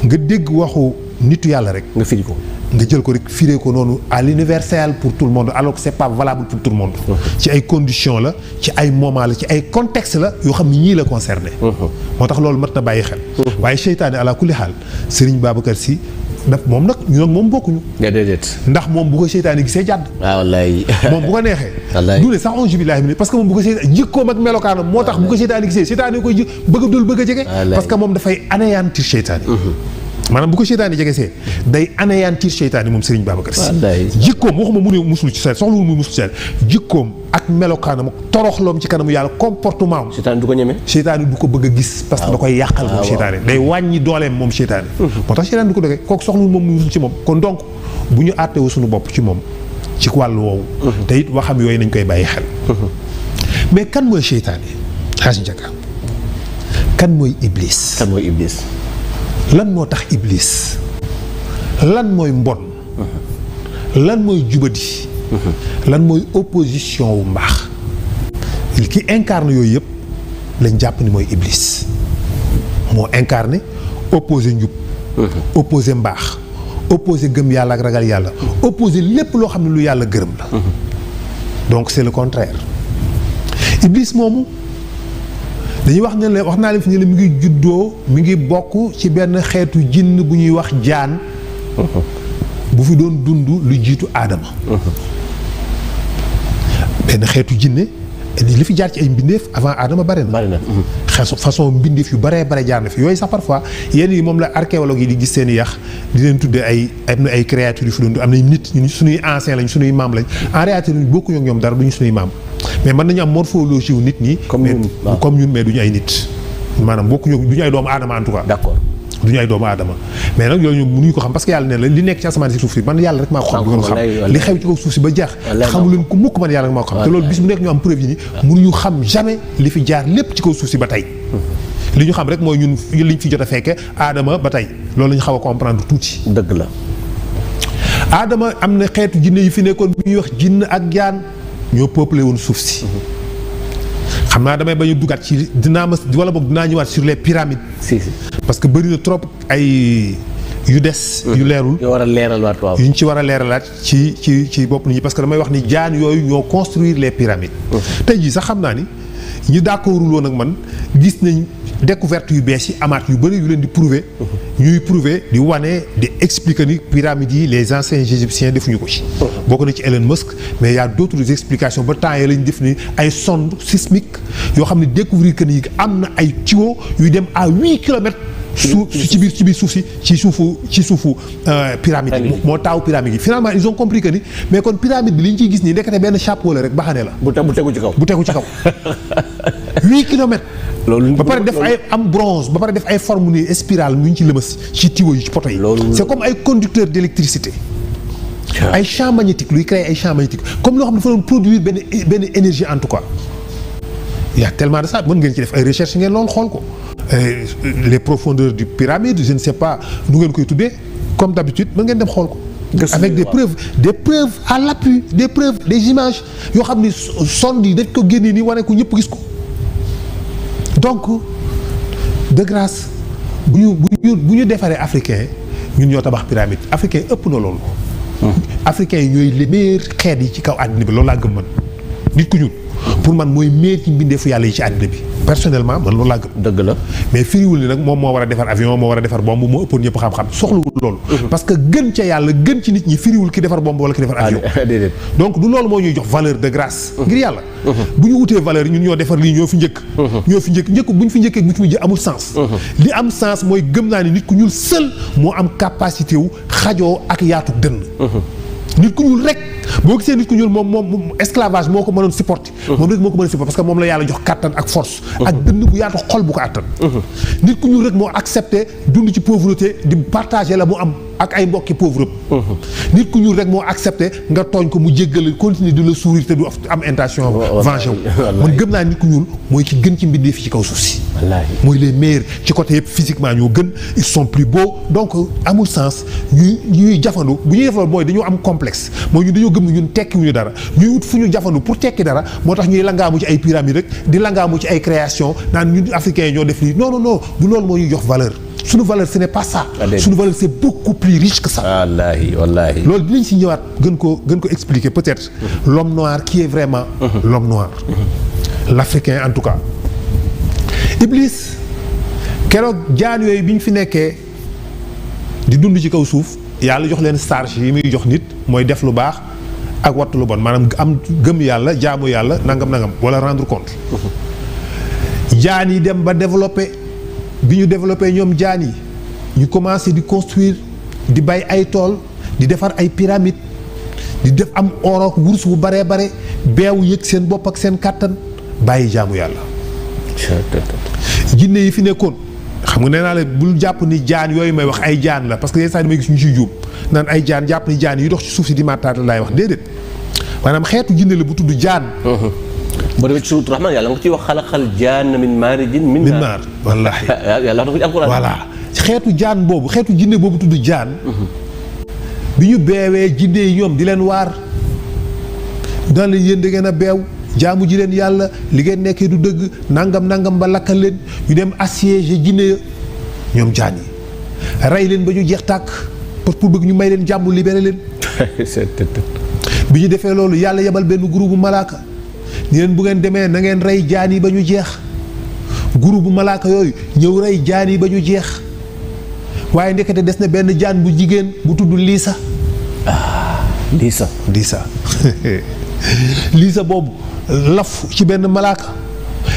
nga dégg waxu nitu yàlla rek. nga firi ko. nga jël ko rek firee ko noonu à l'universel pour tout le monde alors que c'est pas valable pour tout le monde. ci ay conditions la ci ay moments la ci ay contexte la yoo xam ni ñii la concerné. moo tax loolu mat na bàyyi xel. waaye seytaane ala kulli xaal Serigne Babacar Sy daf moom nag ñu nag moom bokkuñu. déedéet. ndax moom bu ko seytaane gisee jàdd. waaw wallaay. moom bu ko neexee. wallaay du ne sax onge billahi mi parce que moom bu ko seytaane jikkoom ak melokaanam moo tax bu ko seytaane gisee seytaane koy bëgg a jege. parce que moom dafay anéantir seytaane. maanaam bu ko seytaane jegesee day anéantir seytaane moom Serigne Babacar Sy. jikkoom waxuma mu ne musul ci seen soxlawul muy musul ci seen jikkoom ak melokaanam ak toroxloom ci kanamu yàlla comportement am. seytaane du ko ñeme. seytaane du ko bëgg a gis. parce que da koy yàqal moom seytaane day wàññi dooleem moom seytaane. moo tax seytaane du ko doge kooku soxlawul moom muy musul ci moom kon donc bu ñu àttewu suñu bopp ci moom ci wàllu woowu. te it waxam yooyu nañ koy bàyyi xel. mais kan mooy seytaane xaas njëkka kan mooy iblis. kan mooy iblis. lan moo tax iblis lan mooy mbon lan mooy jubadi lan mooy opposition wu mbaax ki incarne yooyu yëpp lañ jàpp ni mooy iblis moo incarné opposé njub opposé mbaax opposé gëm yàlla ak ragal yàlla opposé lépp loo xam ne lu yàlla gërëm la donc c'est le contraire iblis moomu dañuy wax ne la wax naa leen fi ne la mi ngi juddoo mi ngi bokk ci benn xeetu jinn bu ñuy wax jaan bu fi doon dund lu jiitu aadama benn xeetu jinne li fi jaar ci ay mbindeef avant aadama bare na façon mbindeef yu bare jaar na fi yooyu sax parfois yenn yi moom la archéologue yi di gis seen i yax di leen tuddee am na ay créatures yu fi doon am na nit ñu suñuy anciens lañ suñuy maam lañ en réalité bokkuñu ak ñoom dara duñu suñuy maam mais mën nañu am morphologie wu nit ñi. comme ñun mais duñu ay nit. maanaam bokkuñu duñu ay doomu aadama en tout cas. d'accord duñu ay doomu aadama mais nag yooyu ñoom mënuñu ko xam parce que yàlla ne la li nekk ci asamaan si suuf si man yàlla rek maa ko xam. du xam li xew ci kaw suuf si ba jeex. xamu leen ko mukk man yàlla rek maa ko xam. te loolu bis bu nekk ñu am preuve yi ni mënuñu xam jamais li fi jaar lépp ci kaw suuf si ba tey. li ñu xam rek mooy ñun liñ fi jot a fekke aadama ba tey loolu lañu xaw a comprendre tuuti. dëgg la. aadama am na xeetu jinne yu fi nekkoon bu ñuy wax jinn ak jaan ñoo peuplé woon suuf si. xam naa damay bañ a dugaat ci dinaa ñëwaat sur les pyramides. si. parce que bëri na trop ay yu des. yu leerul yoo war a leeralaat waaw. yuñ ci war a leeralaat ci bopp nit ñi parce que damay wax ni jaan yooyu ñoo construire les pyramides. tey jii sax xam naa ni ñu d'accordul woon ak man gis nañ découverte yu bees yi amaat yu bëri yu leen di prouver. ñuy prouver di wane di expliquer ni pyramides yi les anciens égyptiens defuñu ko ci. bokk na ci Elon Musk mais y a d'autres explications ba temps yii lañ def ni ay sonde sismique yoo xam ne découvrir que ni am na ay tuyaux yuy dem à 8 kilomètres. ci biir suuf si ci suufu pyramide yi moo taaw pyramide yi finalement ils ont compris que ni mais kon pyramide bi li ñu ciy gis nii nekkate benn chapeau la rek baxane la bu tegu ci kaw 8 kilomètres loolu ba pare def ay am bronze ba pare def ay forme ni spirale mu ñu ci lëmas ci tuyau yi ci poto yi. C'est comme ay conducteur d'électricité. ay champs magnétiques luy créer ay champs magnétiques comme loo xam ne dafa doon produire benn énergie en tout cas. Il y a tellement de ça mën ngeen ci def ay recherche ngeen loolu xool ko. Les profondeurs du pyramide je ne sais pas nu ngeen koy tuddee comme d'habitude mën ngeen dem xool ko. avec des preuves à l'appui des images yoo xam ni sonde yi dañ ko génnee nii wane ko ñëpp gis ko. donc de grâce bu ñu defaree africain ñun ñoo tabax pyramide africain ëpp na loolu. africains yi ñooy les meilleurs xeet yi ci kaw àddina bi loolu laa gëm man nit ku ñuul pour man mooy meilleur ci mbindeefu yàlla yi ci àddina bi personnellement man loolu laa gëm. dëgg la mais firiwul ni nag moom moo war a defar avion moo war a defar bombe moo ëppoon ñëpp xam-xam soxlawul loolu. parce que gën ca yàlla gën ci nit ñi firiwul ki defar bombe wala ki defar avion. donc du loolu moo ñuy jox valeur de grâce. ngir yàlla. bu ñu wutee valeur ñun ñoo defar lii ñoo fi njëkk. bu ñu fi njëkkee bu ñu fi mujjee amul sens. li am sens mooy gëm naa ni nit ku ñuul seul moo am capacité wu xajoo ak yaatu dënn. nit ku ñuul rek boo gisee nit ku ñuul moom esclavage moo ko mënoon supporter. moom rek moo ko mën a supporter parce que moom la yàlla jox kattan ak force. ak dënn bu yaatu xol bu ko attan. nit ku ñuul rek moo accepté dund ci pauvreté di partager la mu am ak ay mbokki pauvre. nit ku ñuul rek moo accepté nga tooñ ko mu jéggal continuer de le sourire te du am intention venger wu. man gëm naa nit ku ñuul mooy ki gën ci mbindee fi ci kaw suuf si. mooy les meilleurs ci côté yëpp physiquement ñoo gën ils sont plus beaux donc amul sens ñuy jafandu bu ñuy defal mooy dañoo am complexe mooy ñun dañoo gëm ne ñun tekkiwuñu dara ñuy ut fu ñu jafandu pour tekki dara moo tax ñuy langaamu ci ay pyramide rek di langaamu ci ay création naan ñun africains yi ñoo def lii non du loolu moo ñuy jox valeur suñu valeur ce n'est pas ça. suñu valeur c'est beaucoup plus riche que ça. wallaahi loolu dinañ si ñëwaat gën ko expliquer peut-être. L'homme noir qui est vraiment. L'homme noir. L'Africain en tout cas. Iblis keroog jaan yooyu bi ñu fi nekkee di dund ci kaw suuf yàlla jox leen charge yi muy jox nit mooy def lu baax ak wattu lu bon maanaam am gëm yàlla jaamu yàlla nangam wala rendre compte. jaan yi dem ba développer bi ñu développé ñoom jaan yi ñu commencé di construire di bay ay tool di defar ay pyramide di def am or ak wurus bu bare beewu yëg seen bopp ak seen kàttan bàyyi jaamu yàlla. jinne yi fi nekkoon xam nga nee naa la bul jàpp ni jaan yooyu may wax ay jaan la parce que yenn saa yi damay gis ñu ciy juum naan ay jaan jàpp ni jaan yi dox ci suuf si di màttaat la laay wax déedéet maanaam xeetu jinne la bu tudd jaan. boo demee ci suuratu Rahmaan yàlla nga ciy wax xalaqal jaanna min maarijin min naar. wallaahi yàlla wax na ko ci alxuraan. voilà xeetu jaan boobu xeetu jinne boobu tudd jaan. bi ñu beewee jinne yi ñoom di leen waar. daan leen yéen da ngeen a beew jaamu ji leen yàlla li ngeen nekkee du dëgg nangam ba lakkal leen ñu dem assiéger jinne ya ñoom jaan yi rey leen ba ñu jeex tàkk pour bëgg ñu may leen jàmm libéré leen. bi ñu defee loolu yàlla yebal benn groupe bu malaaka. ni leen bu ngeen demee na ngeen rey jaan yi ba ñu jeex groupe bu malaaka yooyu ñëw rey jaan yi ba ñu jeex waaye ndekete des na benn jaan bu jigéen bu tudd Liisa. Liisa boobu laf ci benn malaaka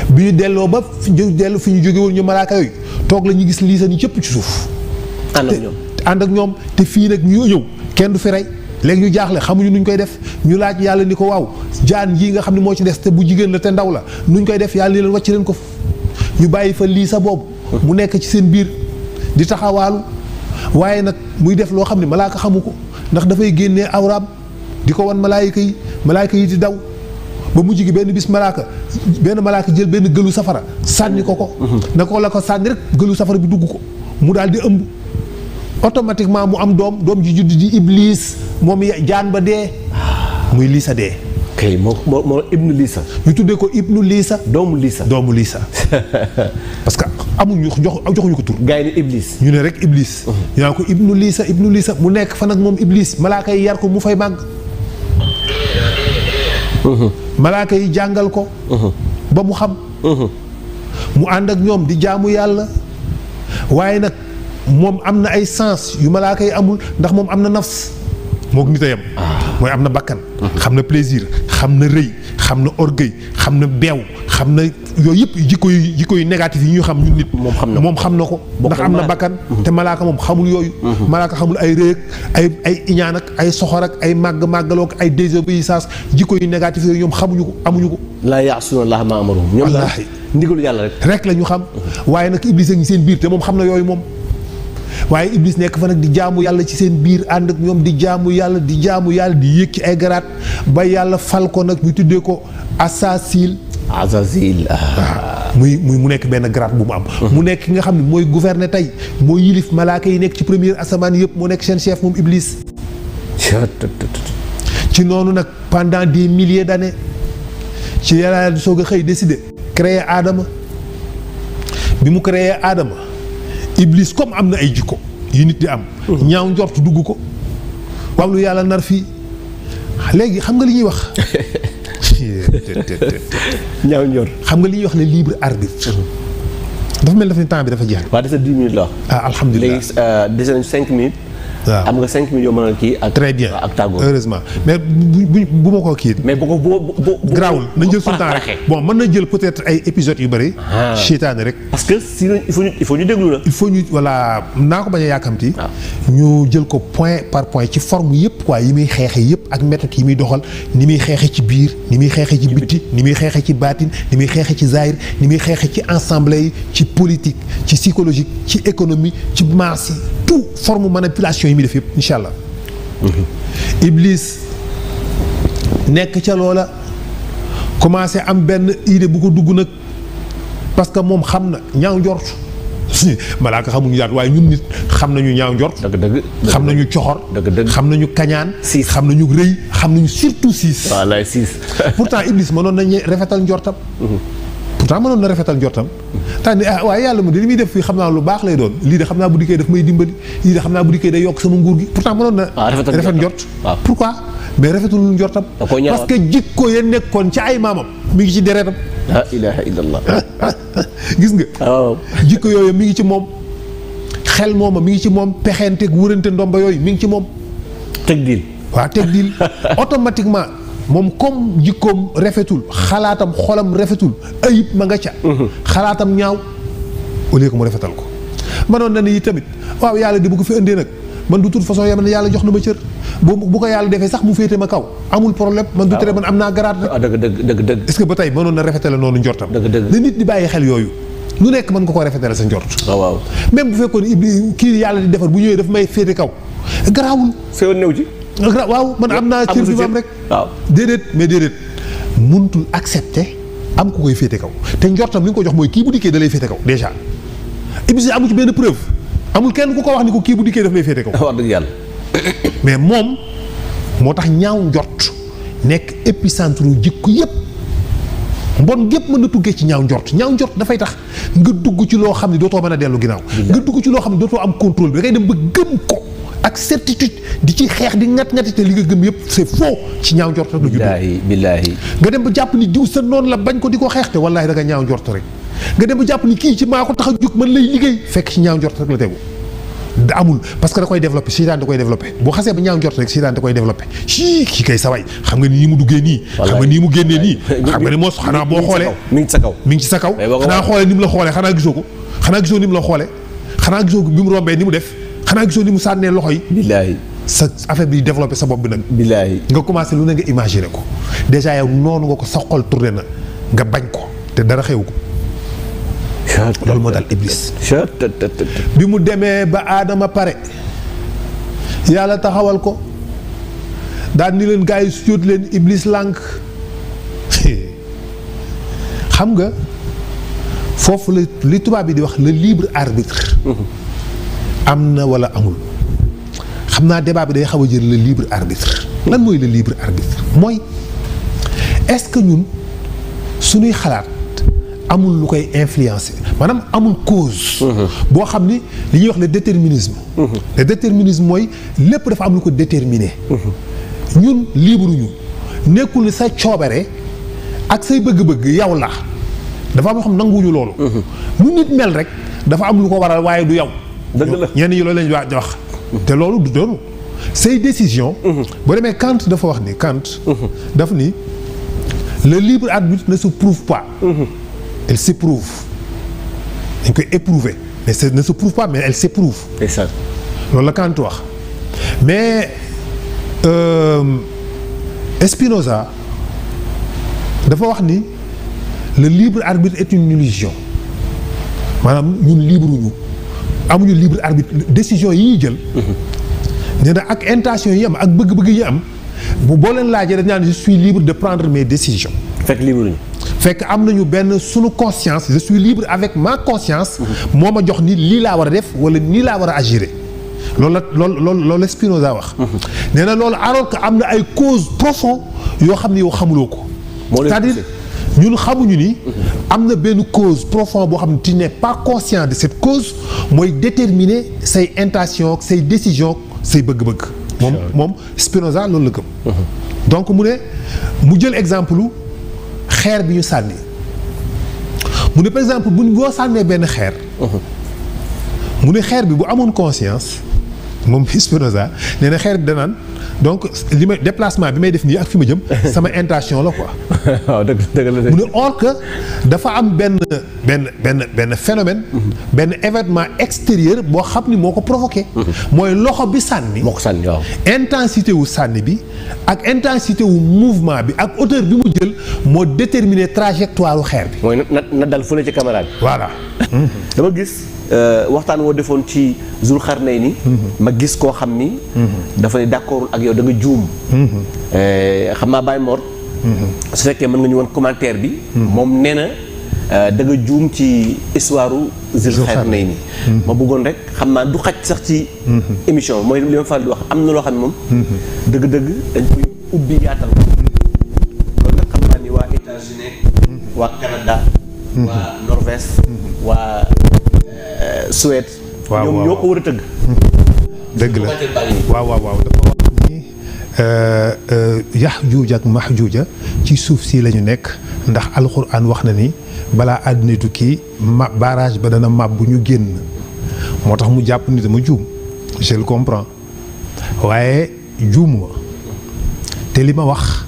bi ñu delloo ba fi ñu jóge woon ñu malaaka yooyu toog la ñu gis Liisa ni cëpp ci suuf. ànd ak ñoom te fii nag ñu ñëw kenn du fi rey. léegi ñu jaaxle xamuñu nuñ koy def ñu laaj yàlla ni ko waaw jaan yii nga xam ne moo ci des te bu jigéen la te ndaw la nuñ koy def yàlla ni leen wàcc leen ko ñu bàyyi fa Liisa boobu mu nekk ci seen biir di taxawaalu waaye nag muy def loo xam ne malaaka xamu ko ndax dafay génnee awraam di ko wan malaayika yi di daw ba mujj gi benn bis malaaka jël benn gëlu safara sànni ko na ko la ko sànni rek gëlu safara bi dugg ko mu daal di ëmb automatiquement mu am doom ji judd di Iblis moom jaan ba dee muy Liisa dee. kay moo Ibnu Liisa. ñu tuddee ko Ibnu Liisa. doomu Liisa. parce que joxuñu ko tur. gars yi ne Iblis. ñu ne rek Iblis. ñu naan ko Ibnu Liisa mu nekk fa nag moom Iblis malaaka yi yar ko mu fay màgg. malaaka yi jàngal ko. ba mu xam. mu ànd ak ñoom di jaamu yàlla waaye nag. moom am na ay sens yu malaaka yi amul ndax moom am na nafs moog nit a yem. mooy am na bakkan. xam na plaisir xam na rëy xam na orgueil xam na beew xam na yooyu yëpp jikko yu négatif yi ñu xam ñun nit. moom xam na ko ndax am na bakkan. te malaaka moom xamul yooyu. malaaka xamul ay rëy ak ay iñaan ak ay soxor ak ay màggaloo ak ay désobéissance jikko yu négatif yooyu ñoom xamuñu ko amuñu ko. laa ya'suuna llaaha maa amarahum. ñoom daal ndigalu yàlla rek la ñu xam. waaye nag Iblis a ngi seen biir te moom xam na yooyu moom. waaye Iblis nekk fa nag di jaamu yàlla ci seen biir ànd ak ñoom di jaamu yàlla di yéeg ci ay garaat ba yàlla fal ko nag ñu tuddee ko Asaasil. mu nekk benn grade bu mu am. mu nekk ki nga xam ne mooy gouverner tey mooy yilif malaaka yi nekk ci première asamaan yëpp moo nekk seen chef moom Iblis. ci noonu nag pendant des milliers d'années ci yàlla soog a xëy décider créer Adama bi mu créer Adama Iblis comme am na ay jikko yu nit di am. ñaaw njort dugg ko waaw lu yàlla nar fii léegi xam nga li ñuy wax. ñaaw njort xam nga li ñuy wax le libre arbitre. dafa mel ni temps bi dafa jeex. waaw des na 10 minutes la wax. alhamdulilah léegi des nañu 5 minutes. waaw am nga 5 minutes yoo mën a kii ak. très bien ak tàggoo heureusement mais bu ma ko kii. mais bu garaawul na jël suñu temps rek bon mën na jël peut-être ay épisodes yu bëri. seytaane rek. parce que sinon il faut ñu déglu la. il faut ñu voilà naa ko bañ a yàkkamti. ñu jël ko point par point ci forme yëpp quoi yi muy xeexee yëpp ak méthode yi muy doxal ni muy xeexee ci biir ni muy xeexee ci bitti ni muy xeexee ci baatin ni muy xeexee ci zahir ni muy xeexee ci ensemble yi ci politique ci psychologique ci économie ci maas yi tout forme manipulation yi muy def yëpp incha allah. Iblis nekk ca loola commencé am benn idée bu ko dugg nag parce que moom xam na ñaaw njort malaaka xamuñu daal waaye ñun nit xam nañu ñaaw njort. dëgg xam nañu coxor. dëgg xam nañu kañaan. siis xam nañu rëy xam nañu surtout siis. wallaay siis. pourtant Iblis mënoon nañu rafetal njortam. pourtant mënoon na rafetal njortam. tax ni waaye yàlla mu de li muy def fii xam naa lu baax lay doon lii de xam naa bu dikkee daf may dimbali lii de xam naa bu dikkee day yokk sama nguur gi pourtant mënoon na. rafet njort pourquoi mais rafetul njortam. parce que jikko ya nekkoon ci ay maamam mi ngi ci deretam. la ilaha illallah. gis nga. waaw jikko yooyu mi ngi ci moom xel mooma mi ngi ci moom pexeenteeg wërante ndomba yooyu mi ngi ci moom. teg diil. waaw teg diil automatiquement moom comme jikkoom rafetul xalaatam xolam rafetul ayib ma nga ca. xalaatam ñaaw au lieu que mu rafetal ko. manoon na ni tamit waaw yàlla di bu ko fi indee nag man du toute façon yam ne yàlla jox na ma cër bu ko yàlla defee sax mu féete ma kaw amul problème man du tere man am naa garaat rek. dëgg. est-ce que ba tey mënoon na rafetale noonu njortam. dëgg na nit di bàyyi xel yooyu lu nekk mën nga ko rafetale sa njort. waaw même bu fekkoon kii yàlla di defar bu ñëwee daf may féete kaw garaawul. feewoon néew ci. waaw man am naa cër bi ma am rek. waaw déedéet mënutul accepter am ku koy féete kaw te njortam li nga ko jox mooy kii bu dikkee da lay féete kaw déjà. Iblis amu ci benn preuve amul kenn ku ko wax ni ko kii bu dikkee daf lay féete kaw. wax dëgg yàlla. mais moom moo tax ñaaw njort nekk épicentre jikko yépp mbon gépp mën na tuggee ci ñaaw njort dafay tax nga dugg ci loo xam ne dootoo mën a dellu ginnaaw. nga dugg ci loo xam ne dootoo am contrôle bi da ngay dem ba gëm ko ak certitude di ci xeex di ngat-ngati te li nga gëm yépp c'est faux ci ñaaw njort rek la juddoo. billaahi nga dem ba jàpp ni diw sa noonu la bañ ko di ko xeex te wallaahi da nga ñaaw njort rek nga dem ba jàpp ni kii ci maa ko tax a jóg man lay liggéey fekk ci ñaaw njort rek la tegu. da amul parce que da koy développé seytaan da koy développé boo xasee ba ñaaw njort rek seytaan da koy développé kii kay saway xam nga nii mu duggee nii. xam nga nii mu génnee nii. xam nga ni moos xanaa boo xoolee mi ngi ci sa kaw mi ngi ci sa kaw. xanaa xoolee ni mu la xoolee xanaa gisoo ko xanaa gisoo ni mu la xoolee xanaa gisoo bi mu rombee ni mu def xanaa gisoo ni mu sànnee loxo yi. billaahi sa affaire bi développé sa bopp bi nag. billaahi nga commencé lu ne nga imaginer ko déjà yow noonu nga ko sa xol tourné na nga bañ ko te dara xew ko. loolu moo dal Iblis. bi mu demee ba Aadama pare yàlla taxawal ko daal ni leen gars yi sujjóot leen Iblis lànk xam nga foofu la li tubaab bi di wax le libre arbitre. am na wala amul xam naa débat bi day xaw a jël le libre arbitre. lan mooy le libre arbitre mooy est-ce que ñun suñuy xalaat amul lu koy influencer maanaam amul cause. boo xam ni li ñuy wax le déterminisme. le déterminisme mooy lépp dafa am lu ko déterminer. ñun libre ñu nekkul ni sa coobare ak say bëgg-bëgg yow la dafa am loo xam nanguwuñu loolu. lu nit mel rek dafa am lu ko waral waaye du yow. dëgg la ñenn ñi loolu lañ wax te loolu du doonu say décision boo demee Kant dafa wax ni Kant dafa ni le libre arbitre ne se prouve pas elle s'éprouve dañ koy éprouver mais ça ne se prouve pas mais elle s'éprouve loolu la Kant wax mais Spinoza dafa wax ni le libre arbitre est une illusion maanaam ñun libre ñu amuñu libre arbitre décision yi ñuy jël nee na ak intention yi am ak bëgg-bëgg yi am boo leen laajee dañ naan je suis libre de prendre mes décisions fekk libre ñu fekk am nañu benn sunu conscience je suis libre avec ma conscience moo ma jox ni lii laa war a def wala nii laa war a agir loolu la Spinoza wax nee na loolu alors que am na ay causes profondes yoo xam ne yow xamuloo ko c'est-à-dire ñun xamuñu ni am na benn cause profonde boo xam ne tu n'es pas conscient de cette cause mooy déterminer say intentions say décisions say bëgg-bëgg moom Spinoza loolu la gëm donc mu ne mu jël exemple xeer bi ñu sànni mu ne par exemple boo sànnee benn xeer mu ne xeer bi bu amoon conscience moom Spinoza nee na xeer bi danaan donc li may déplacement bi may def nii ak fi ma jëm sama intention la quoi. waaw dëgg la mu ne or que dafa am benn phénomène. benn événement extérieur boo xam ni moo ko provoqué. mooy loxo bi sànni. moo ko sànni waaw. intensité wu sànni bi ak intensité wu mouvement bi ak hauteur bi mu jël moo déterminer trajectoire u xeer bi. mooy na dal fu ne ci caméra bi. voilà. dama gis waxtaan woo defoon ci Zulxarnayni ma gis koo xam ni. dafa ne d'accord ak yow da nga juum. xam naa Baye Mor. su fekkee mën nga ñu woon commentaire bi. moom nee na da nga juum ci histoire Zulxarnayni. ma bëggoon rek xam naa du xaj sax ci. émission mooy li ma faral di wax am na loo xam ne moom. dëgg-dëgg dañ koy ubbi yaatal. loolu nag xam naa ni waa États-Unis waa Canada. waa Norvège. waa Suède. waaw ñoom ñoo ko war a tëgg. dëgg la waaw dafa wax ni Yaxjuuj ak Maxjuuja ci suuf si la ñu nekk ndax alxuraan wax na ni balaa àddina tukki barrage ba dana màbb bu ñu génn moo tax mu jàpp ni dama juum je le comprends waaye juumuma te li ma wax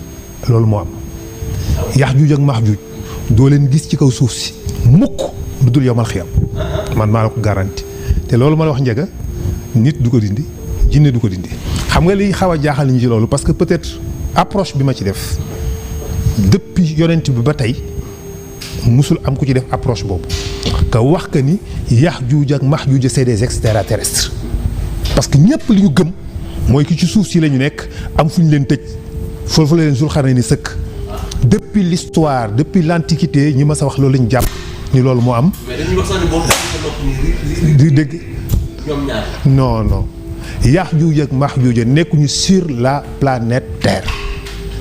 loolu moo am Yaxjuuj ak Maxjuuj doo leen gis ci kaw suuf si mukk lu dul yomal xiyam man maa la ko garanti te loolu ma la wax njëga nit du ko dindi jinne du ko dindi xam nga li xaw a jaaxal ñu ci loolu parce que peut-être approche bi ma ci def depuis yonent bi ba tey musul am ku ci def approche boobu ka wax que ni Yaxjuuj ak Maxjuuj c'est des extraterrestres parce que ñëpp li ñu gëm mooy ki ci suuf si la ñu nekk am fu ñu leen tëj foofu la leen Zulxarnayni sëkk depuis l'histoire depuis l'antiquité ñi ma sa wax loolu lañu jàpp ni loolu moo am. mais dañuy wax sax ni boo di dégg ñoom ñaar. non Yaxjuuj ak Maxjuuj nekkuñu sur la planète Terre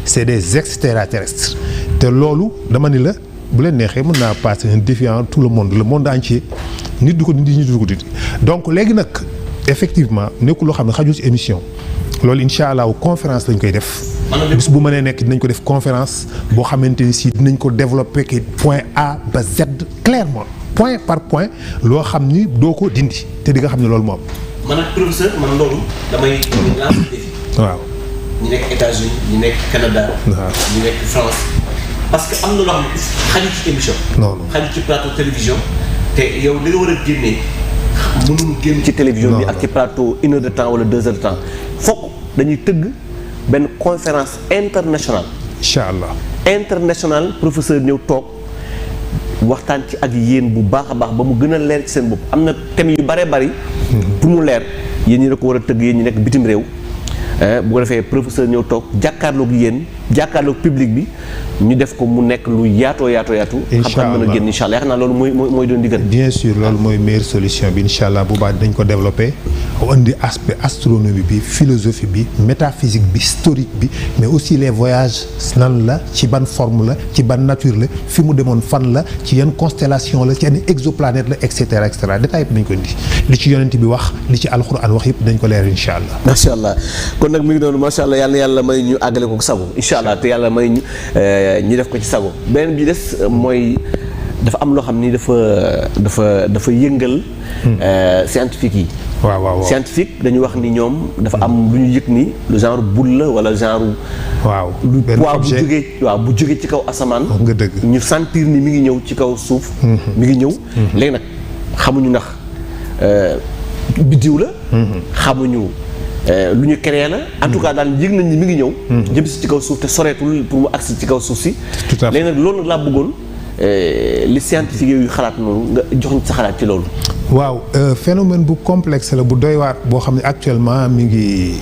c'est des extraterrestres te loolu dama ni la bu leen neexee mën naa passer un défi en tout le monde entier nit du ko dindi nit du ko dindi donc léegi nag effectivement nekkul loo xam ne xajul ci émission loolu incha allah conférence lañ koy def. bis bu mënee nekk dinañ ko def conférence boo xamante ni si dinañ ko développer ki point A ba Z clairement point par point loo xam ni doo ko dindi te di nga xam ne loolu moom. man ak professeur man loolu damay lancer défi. waaw. ñi nekk États-Unis ñi nekk Canada. waaw ñi nekk France. parce que am na loo xam ne xajul ci émission. non xajul ci plateau télévision. te yow li nga war a génnee mënul génn ci télévision bi ak ci plateau 1 heure de temps wala 2 heures de temps fokk dañuy tëgg benn conférence internationale. incha allah. international professeur ñëw toog waxtaan ci ak yéen bu baax a baax ba mu gën a leer ci seen bopp am na thèmes yu bëree bëri. pour mu leer yéen ñi da ko war a tëgg yéen ñi nekk bitim réew. bu ko defee professeur ñëw toog jàkkaarloog yéen jàkkaarloog public bi ñu def ko mu nekk lu yaatoo. xam-xam mën a génn incha allah yaakaar naa loolu mooy doon digal. bien sûr loolu mooy meilleure solution bi incha allah bu baax dañ ko développer indi aspect astronomie bi philosophie bi métaphysique bi historique bi mais aussi les voyages nan la ci ban forme la ci ban nature la fi mu demoon fan la ci yan constellation la ci yan exoplanète la et cetera détail yëpp dañ ko indi li ci yonent bi wax li ci alxuraan wax yëpp dañ ko leer incha allah. macha allah kon nag mi ngi doon macha allah yàlla may ñu àggale ko sago incha allah te yàlla may ñu def ko ci sago beneen bi des mooy dafa am loo xam ni dafa yëngal scientifique yi. waaw scientifique dañu wax ni ñoom dafa am lu ñu yëg ni lu genre boule la wala genre. waaw lu poids bu jógee ci kaw asamaan. nga dëgg ñu sentir ni mi ngi ñëw ci kaw suuf. mi ngi ñëw. léegi nag xamuñu ndax biddiw la. xamuñu lu ñu créé la. en tout cas daal yëg nañ ni mi ngi ñëw. jëm si ci kaw suuf te soreetul pour mu agsi ci kaw suuf si. tout à fait léegi nag loolu nag laa bëggoon li scientifique yooyu xalaat noonu nga jox ñu sa xalaat ci loolu. waaw phénomène bu complexe la bu doy waar boo xam ne actuellement mi ngi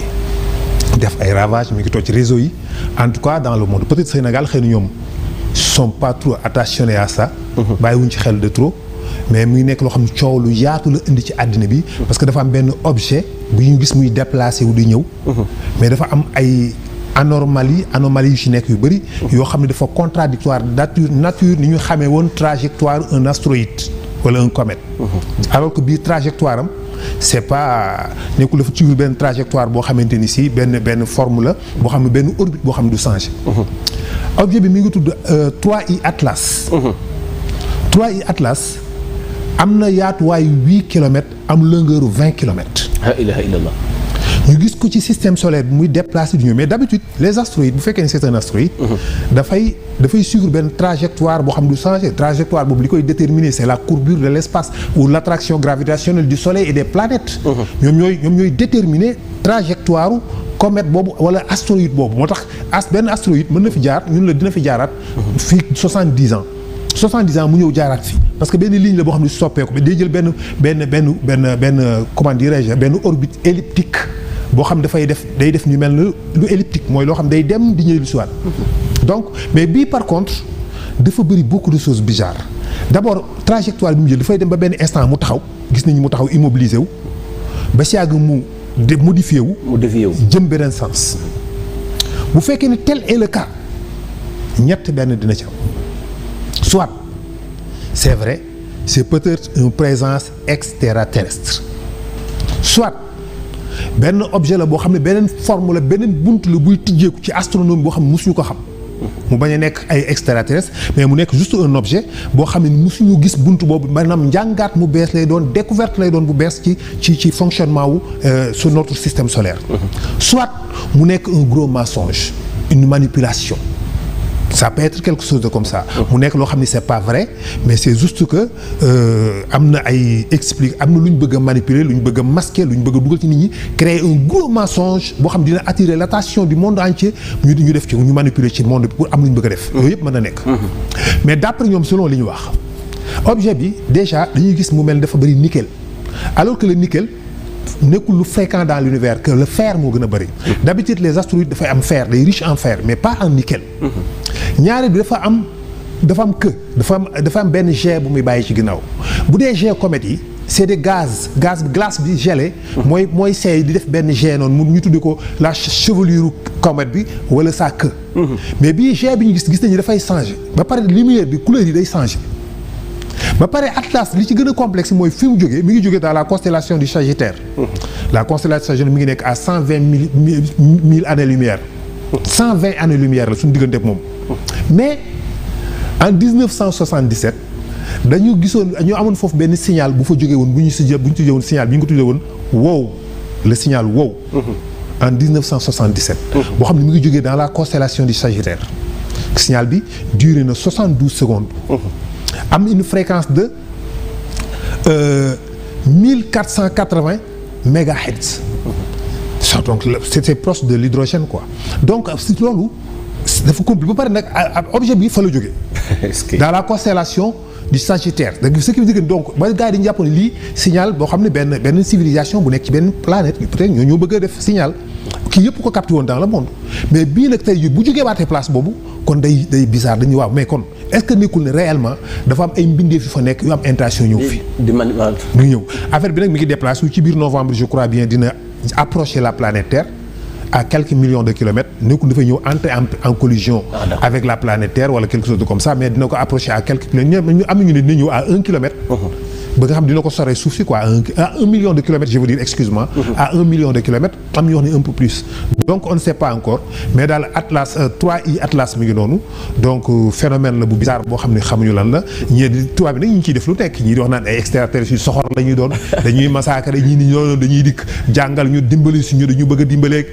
def ay ravages mi ngi toog ci réseau yi en tout cas dans le monde peut-être Sénégal xëy na ñoom sont pas trop attentionnés à ça. bàyyiwuñ ci xel de trop. mais mu ngi nekk loo xam ne coow lu yaatu la indi ci àddina bi. parce que dafa am benn objet bu ñu gis muy déplacé wu di ñëw. mais dafa am ay anomalie yu ci nekk yu bëri. yoo xam ne dafa contradictoire nature ni ñu xamee woon trajectoire un astéroïde wala un comète. alors que biir trajectoire am c'est pas nekkul dafa suivre benn trajectoire boo xamante ni si benn forme la boo xam ne benn orbite boo xam ne du changer. objet bi mi ngi tudd 3I Atlas. 3I Atlas am na yaatuwaayu 8 kilomètres am longueur 20 kilomètres. la ilaha illallah. ñu gis ko ci système solaire bi muy déplacé du ñëw mais d'habitude les astéroïdes bu fekkee ne c'est un astéroïde. dafay suivre benn trajectoire boo xam du changer trajectoire boobu li koy déterminer c'est la courbure de l'espace ou l'attraction gravitationnelle du soleil et des planètes. ñoom ñooy déterminer trajectoire comète boobu wala astéroïde boobu moo tax benn astéroïde mën na fi jaar ñun la dina fi jaaraat. fii 70 ans. 70 ans mu ñëw jaaraat fi parce que benn ligne la boo xam ne soppeeku ba day jël benn comment dirais-je benn orbite elliptique boo xam day def ñu mel ne lu elliptique mooy loo xam day dem di ñëw lu siwaat donc mais bii par contre dafa bëri beaucoup de choses bizarres d'abord trajectoire bi mu jël dafay dem ba benn instant mu taxaw gis nañu mu taxaw immobilisé wu ba si yàgg mu modifié wu jëm beneen sens bu fekkee ne tel est le cas ñett benn dina ci am soit c'est vrai c'est peut-être une présence extraterrestre soit benn objet la boo xam ne beneen forme la beneen bunt la buy tijjeeku ci astronomie boo xam ne mosuñu ko xam mu bañ a nekk ay extraterrestre mais mu nekk juste un objet boo xam ne mosuñu gis bunt boobu maanaam njàngaat mu bees lay doon découverte lay doon bu bees ci fonctionnement wu sur notre système solaire. Soit mu nekk un gros mensonge une manipulation. Ça peut être quelque chose de comme ça. mu nekk loo xam ne c'est pas vrai mais c'est juste que am na ay am na lu ñu bëgg a manipuler lu ñu bëgg a masquer lu ñu bëgg a dugal ci nit ñi créer un gros mensonge boo xam ne dina attirer l'attention du monde entier ñu def ci ñu manipuler ci monde bi pour am lu ñu bëgg a def. yooyu yëpp mën na nekk. mais d'après ñoom selon li ñu wax objet bi déjà dañuy gis mu mel dafa bari nickel alors que le nickel. nekkul lu fréquent dans l'univers que le fer moo gën a bëri. D'habitude les astéroïdes dafay am fer day riche en fer mais pas en nickel. ñaareel bi dafa am benn jet bu muy bàyyi ci ginnaaw bu dee jet comète yi c'est des glace bi gelé. mooy seey di def benn jet noonu ñu tudde ko la chevelure comète bi wala sa queue. mais bii jet bi ñu gis nañu dafay changer ba pare lumière bi couleur yi day changer. ba pare Atlas li ci gën a complexe mooy fi mu jógee mi ngi jógee dans la constellation du Sagittaire. la constellation Sagittaire mi ngi nekk à 120 000 années-lumière. 120 années-lumière la suñu diggante ak moom. mais en 1977 dañu amoon foofu benn signal bu fa jógee woon bu ñu tuddee woon signal bi ñu ko tuddee woon wow le signal wow. en 1977. boo xam ne mi ngi jógee dans la constellation du Sagittaire. signal bi duré na 72 secondes. am une fréquence de 1480 mégahertz. donc c'est proche de l'hydrogène quoi. donc si loolu dafa compliqué ba pare nag objet bi fa la jógee. dans la constellation du Sagittaire ce qui veut dire donc ba gars yi dañu jàpp ne lii signal boo xam ne benn civilisation bu nekk ci benn planète peut-être ñoo bëgg a def signal kii yëpp ko capté woon dans le monde mais bii nag tey bu jógee waatee place boobu kon day bizarre dañuy waaw mais kon est-ce que nekkul ne réellement dafa am ay mbindeef yu fa nekk yu am intention ñëw fi di manipuler mu ngi ñëw affaire bi nag mi ngi déplacé wu ci biir novembre je crois bien dina approcher la planète Terre à quelques millions de kilomètres nekkul dafay ñëw entrer en collision avec la planète Terre wala quelque chose de comme ça mais dina ko approcher à quelques kilomètres ñu am ñu ne dina ñëw à 1 kilomètre ba nga xam dina ko soree suuf si quoi à 1 million de kilomètres je veux dire excuse-moi. à 1 million de kilomètres am ñu wax ni un peu plus. donc on ne sait pas encore mais daal Atlas 3i Atlas mi ngi noonu donc phénomène la bu bizarre boo xam ne xamuñu lan la ñii di tubaab bi nag ñu ngi ciy def lu nekk ñii di wax naan ay extraterrestres yu soxor la ñuy doon dañuy massacrer ñii ni ñoo dañuy dikk jàngal ñu dimbali si ñu dañu bëgg a dimbaleeg.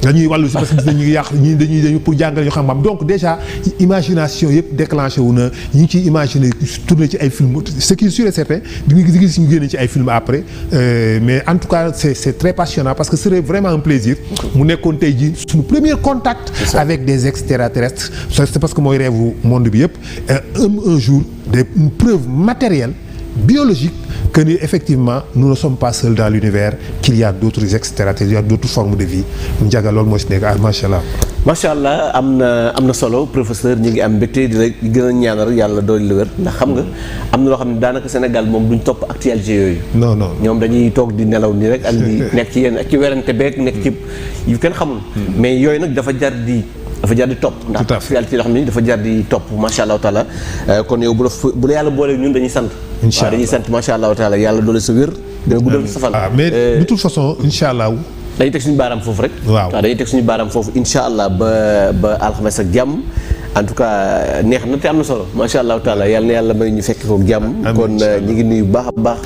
dañuy wàllu si parce que gis nañ ñu ngi yàq ñii dañuy pour jàngal ñu xam-xam donc déjà imagination yëpp déclenché wu na ñu ngi ciy imaginer tourner ci ay film ce qui est sûr et certain di nga gis ñu génne ci ay film après mais en tout cas c'est très passionnant parce que ce serait vraiment un plaisir mu nekkoon tey jii suñu premier contact avec des extraterrestres c'est parce que mooy rêve monde bi yëpp un jour une preuve matérielle biologique que ni effectivement nous ne sommes pas seuls dans l'univers qu'il y a d'autres extraterrestres il y a d'autres formes de vie Ndiaga loolu moo si nekk macha allah. macha allah am na solo professeur ñu ngi am mbégte di la gën a ñaanal yàlla doole lu wér ndax xam nga am na loo xam ne daanaka Sénégal moom duñ topp actualité yooyu. non ñoom dañuy toog di nelaw nii rek ak di nekk ci yenn ak ci werante beeg nekk ci yu kenn xamul. mais yooyu nag dafa jar di topp. ndax actualité yoo xam ne dafa jar di topp macha allah taala kon yow bu la yàlla boole ñun dañuy sant. incha allah dañuy sant macha allah taala yàlla doole sa wér. gën a guddal sa fan. mais de toute façon incha allah. dañuy teg suñu baaraam foofu rek. waaw dañuy teg suñu baaraam foofu incha allah ba alxames ak jàmm en tout cas neex na te am na solo macha allah taala yàlla na yàlla may ñu fekk ko jàmm. kon ñi ngi nuyu baax a baax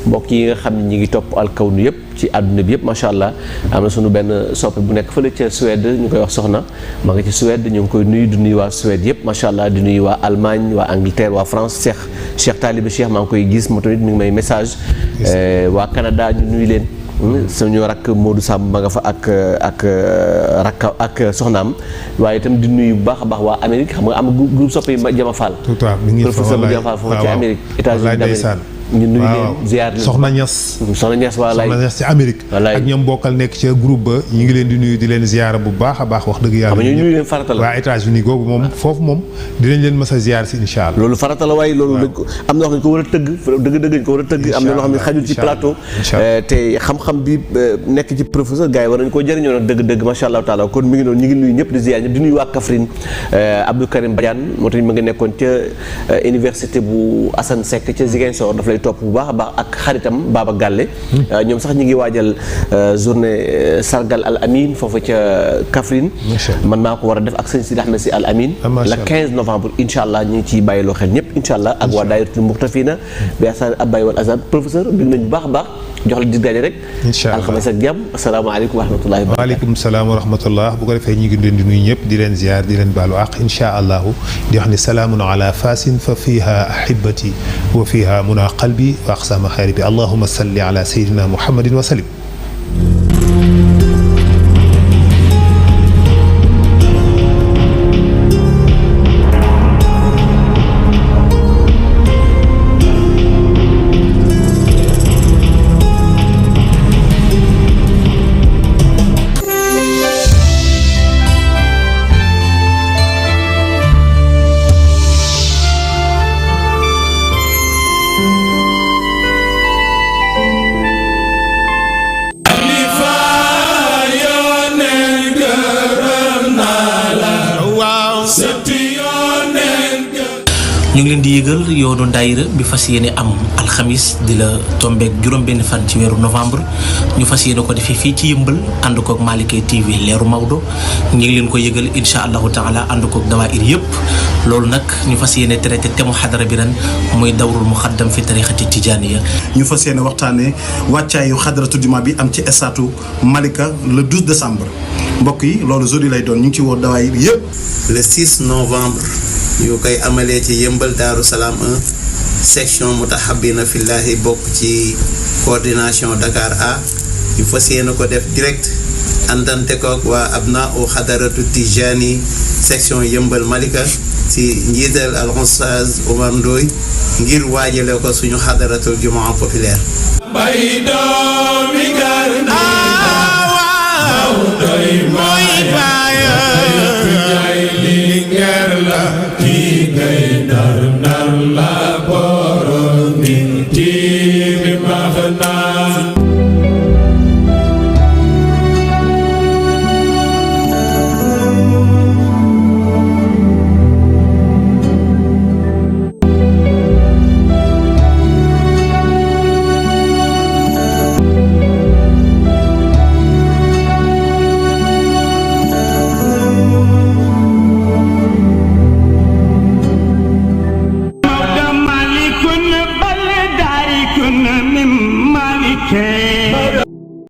mbokk yi nga xam ne ñi ngi topp alkawnu yëpp ci àdduna bi yëpp macha allah am na suñu benn soppe bu nekk fële ca Suède ñu koy wax soxna maa ngi ci Suède ñu ngi koy nuyu di nuyu waa Suède yëpp macha allah di nuyu waa Allemagne waa Angleterre waa France Cheikh Talibé Cheikh maa ngi koy gis moo tamit mi ngi may message waa Canada ñu nuyu leen. suñu rakk Modou Samb ma nga fa ak soxnaam waaye itam di nuyu bu baax a baax waa Amérique xam nga am groupe soppe yi Jama Fall. tout à mi ngi fa professeur Jama Fall foofu ci Amérique États-Unis d'Amérique ñu nuyu leen ziar leen Soxna Niass wallaay Soxna Niass ci Amérique ak ñoom bokkal nekk ca groupe ba ñu ngi leen di nuyu di leen ziar bu baax a baax wax dëgg yàlla ñu nuyu leen farata la waa États-Unis googu moom foofu moom dinañ leen mës a ziar si incha allah loolu farata la waaye loolu am na loo xam ne ko war a tëgg dëgg-dëgg ñu ko war a tëgg am na loo xam ne xajul ci plateau te xam-xam bi nekk ci professeur gars yi war nañu koo jëriñoo nag dëgg-dëgg macha allah taala kon mi ngi noonu ñu ngi nuyu ñëpp di ziar ñëpp di nuyu waa Kaffrine Abdou Karim Badiane moo tax ma nga nekkoon ca université bu Assane Seck ca Ziguinchor daf lay topp bu baax a baax ak xaritam Baba Galle ñoom sax ñi ngi waajal journée sargal Al Amin foofu ca Kaffrine man maa ko war a def ak sëñ Sidi Ahmed si Al Amin le 15 novembre incha allah ñu ngi ciy bàyyiloo xel ñëpp incha allah ak waa daayiratul muxtafina bi asaan abbay wal azan professeur bi nañu baax a baax jox la dig daje rek incha allah alxames ak jàmm asalaamaaleykum wa rahmatullahi wa waaleykum salaam wa rahmatullah bu ko defee ñu ngi leen di nuyu ñëpp di leen ziar di leen baalu àq incha allahu di wax ni salaamun ala fasin fa fiha ahibati wa fiha muna qalbi wa aqsama xayri bi allahuma salli ala sayidina muhammadin wa salim ñu ngi leen di yëgal yoonu daayira bi fas yéene am alxamis di la tombeek juróom-benn fan ci weeru novembre ñu fas yéene ko defee fii ci yëmbal ànd koog Malick TV leeru Maodo ñu ngi leen ko yëgal incha allahu taala ànd koog dawaayir yëpp loolu nag ñu fas yéene traité thème xadara bi ren muy dawrul muxaddam fi tariqati tijaaniya ñu fas yéene waxtaanee wàccaayu xadaratu juma bi am ci estatu Malika le 12 décembre mbokk yi loolu jeudi lay doon ñu ngi ci woo dawaayir yëpp. le 6 novembre. ñu koy amalee ci yëmbal Daaru Salaam 1 section mutahabina fillahi bokk ci coordination Dakar A ñu fas yéene ko def direct àndante koog waa abna u xadaratu tijani section yëmbal Malika ci njiital al Oustaz Omar Ndoy ngir waajale ko suñu xadaratul jumaa populaire bay doomi garna mooy baaya li ngër la ki ngay nar na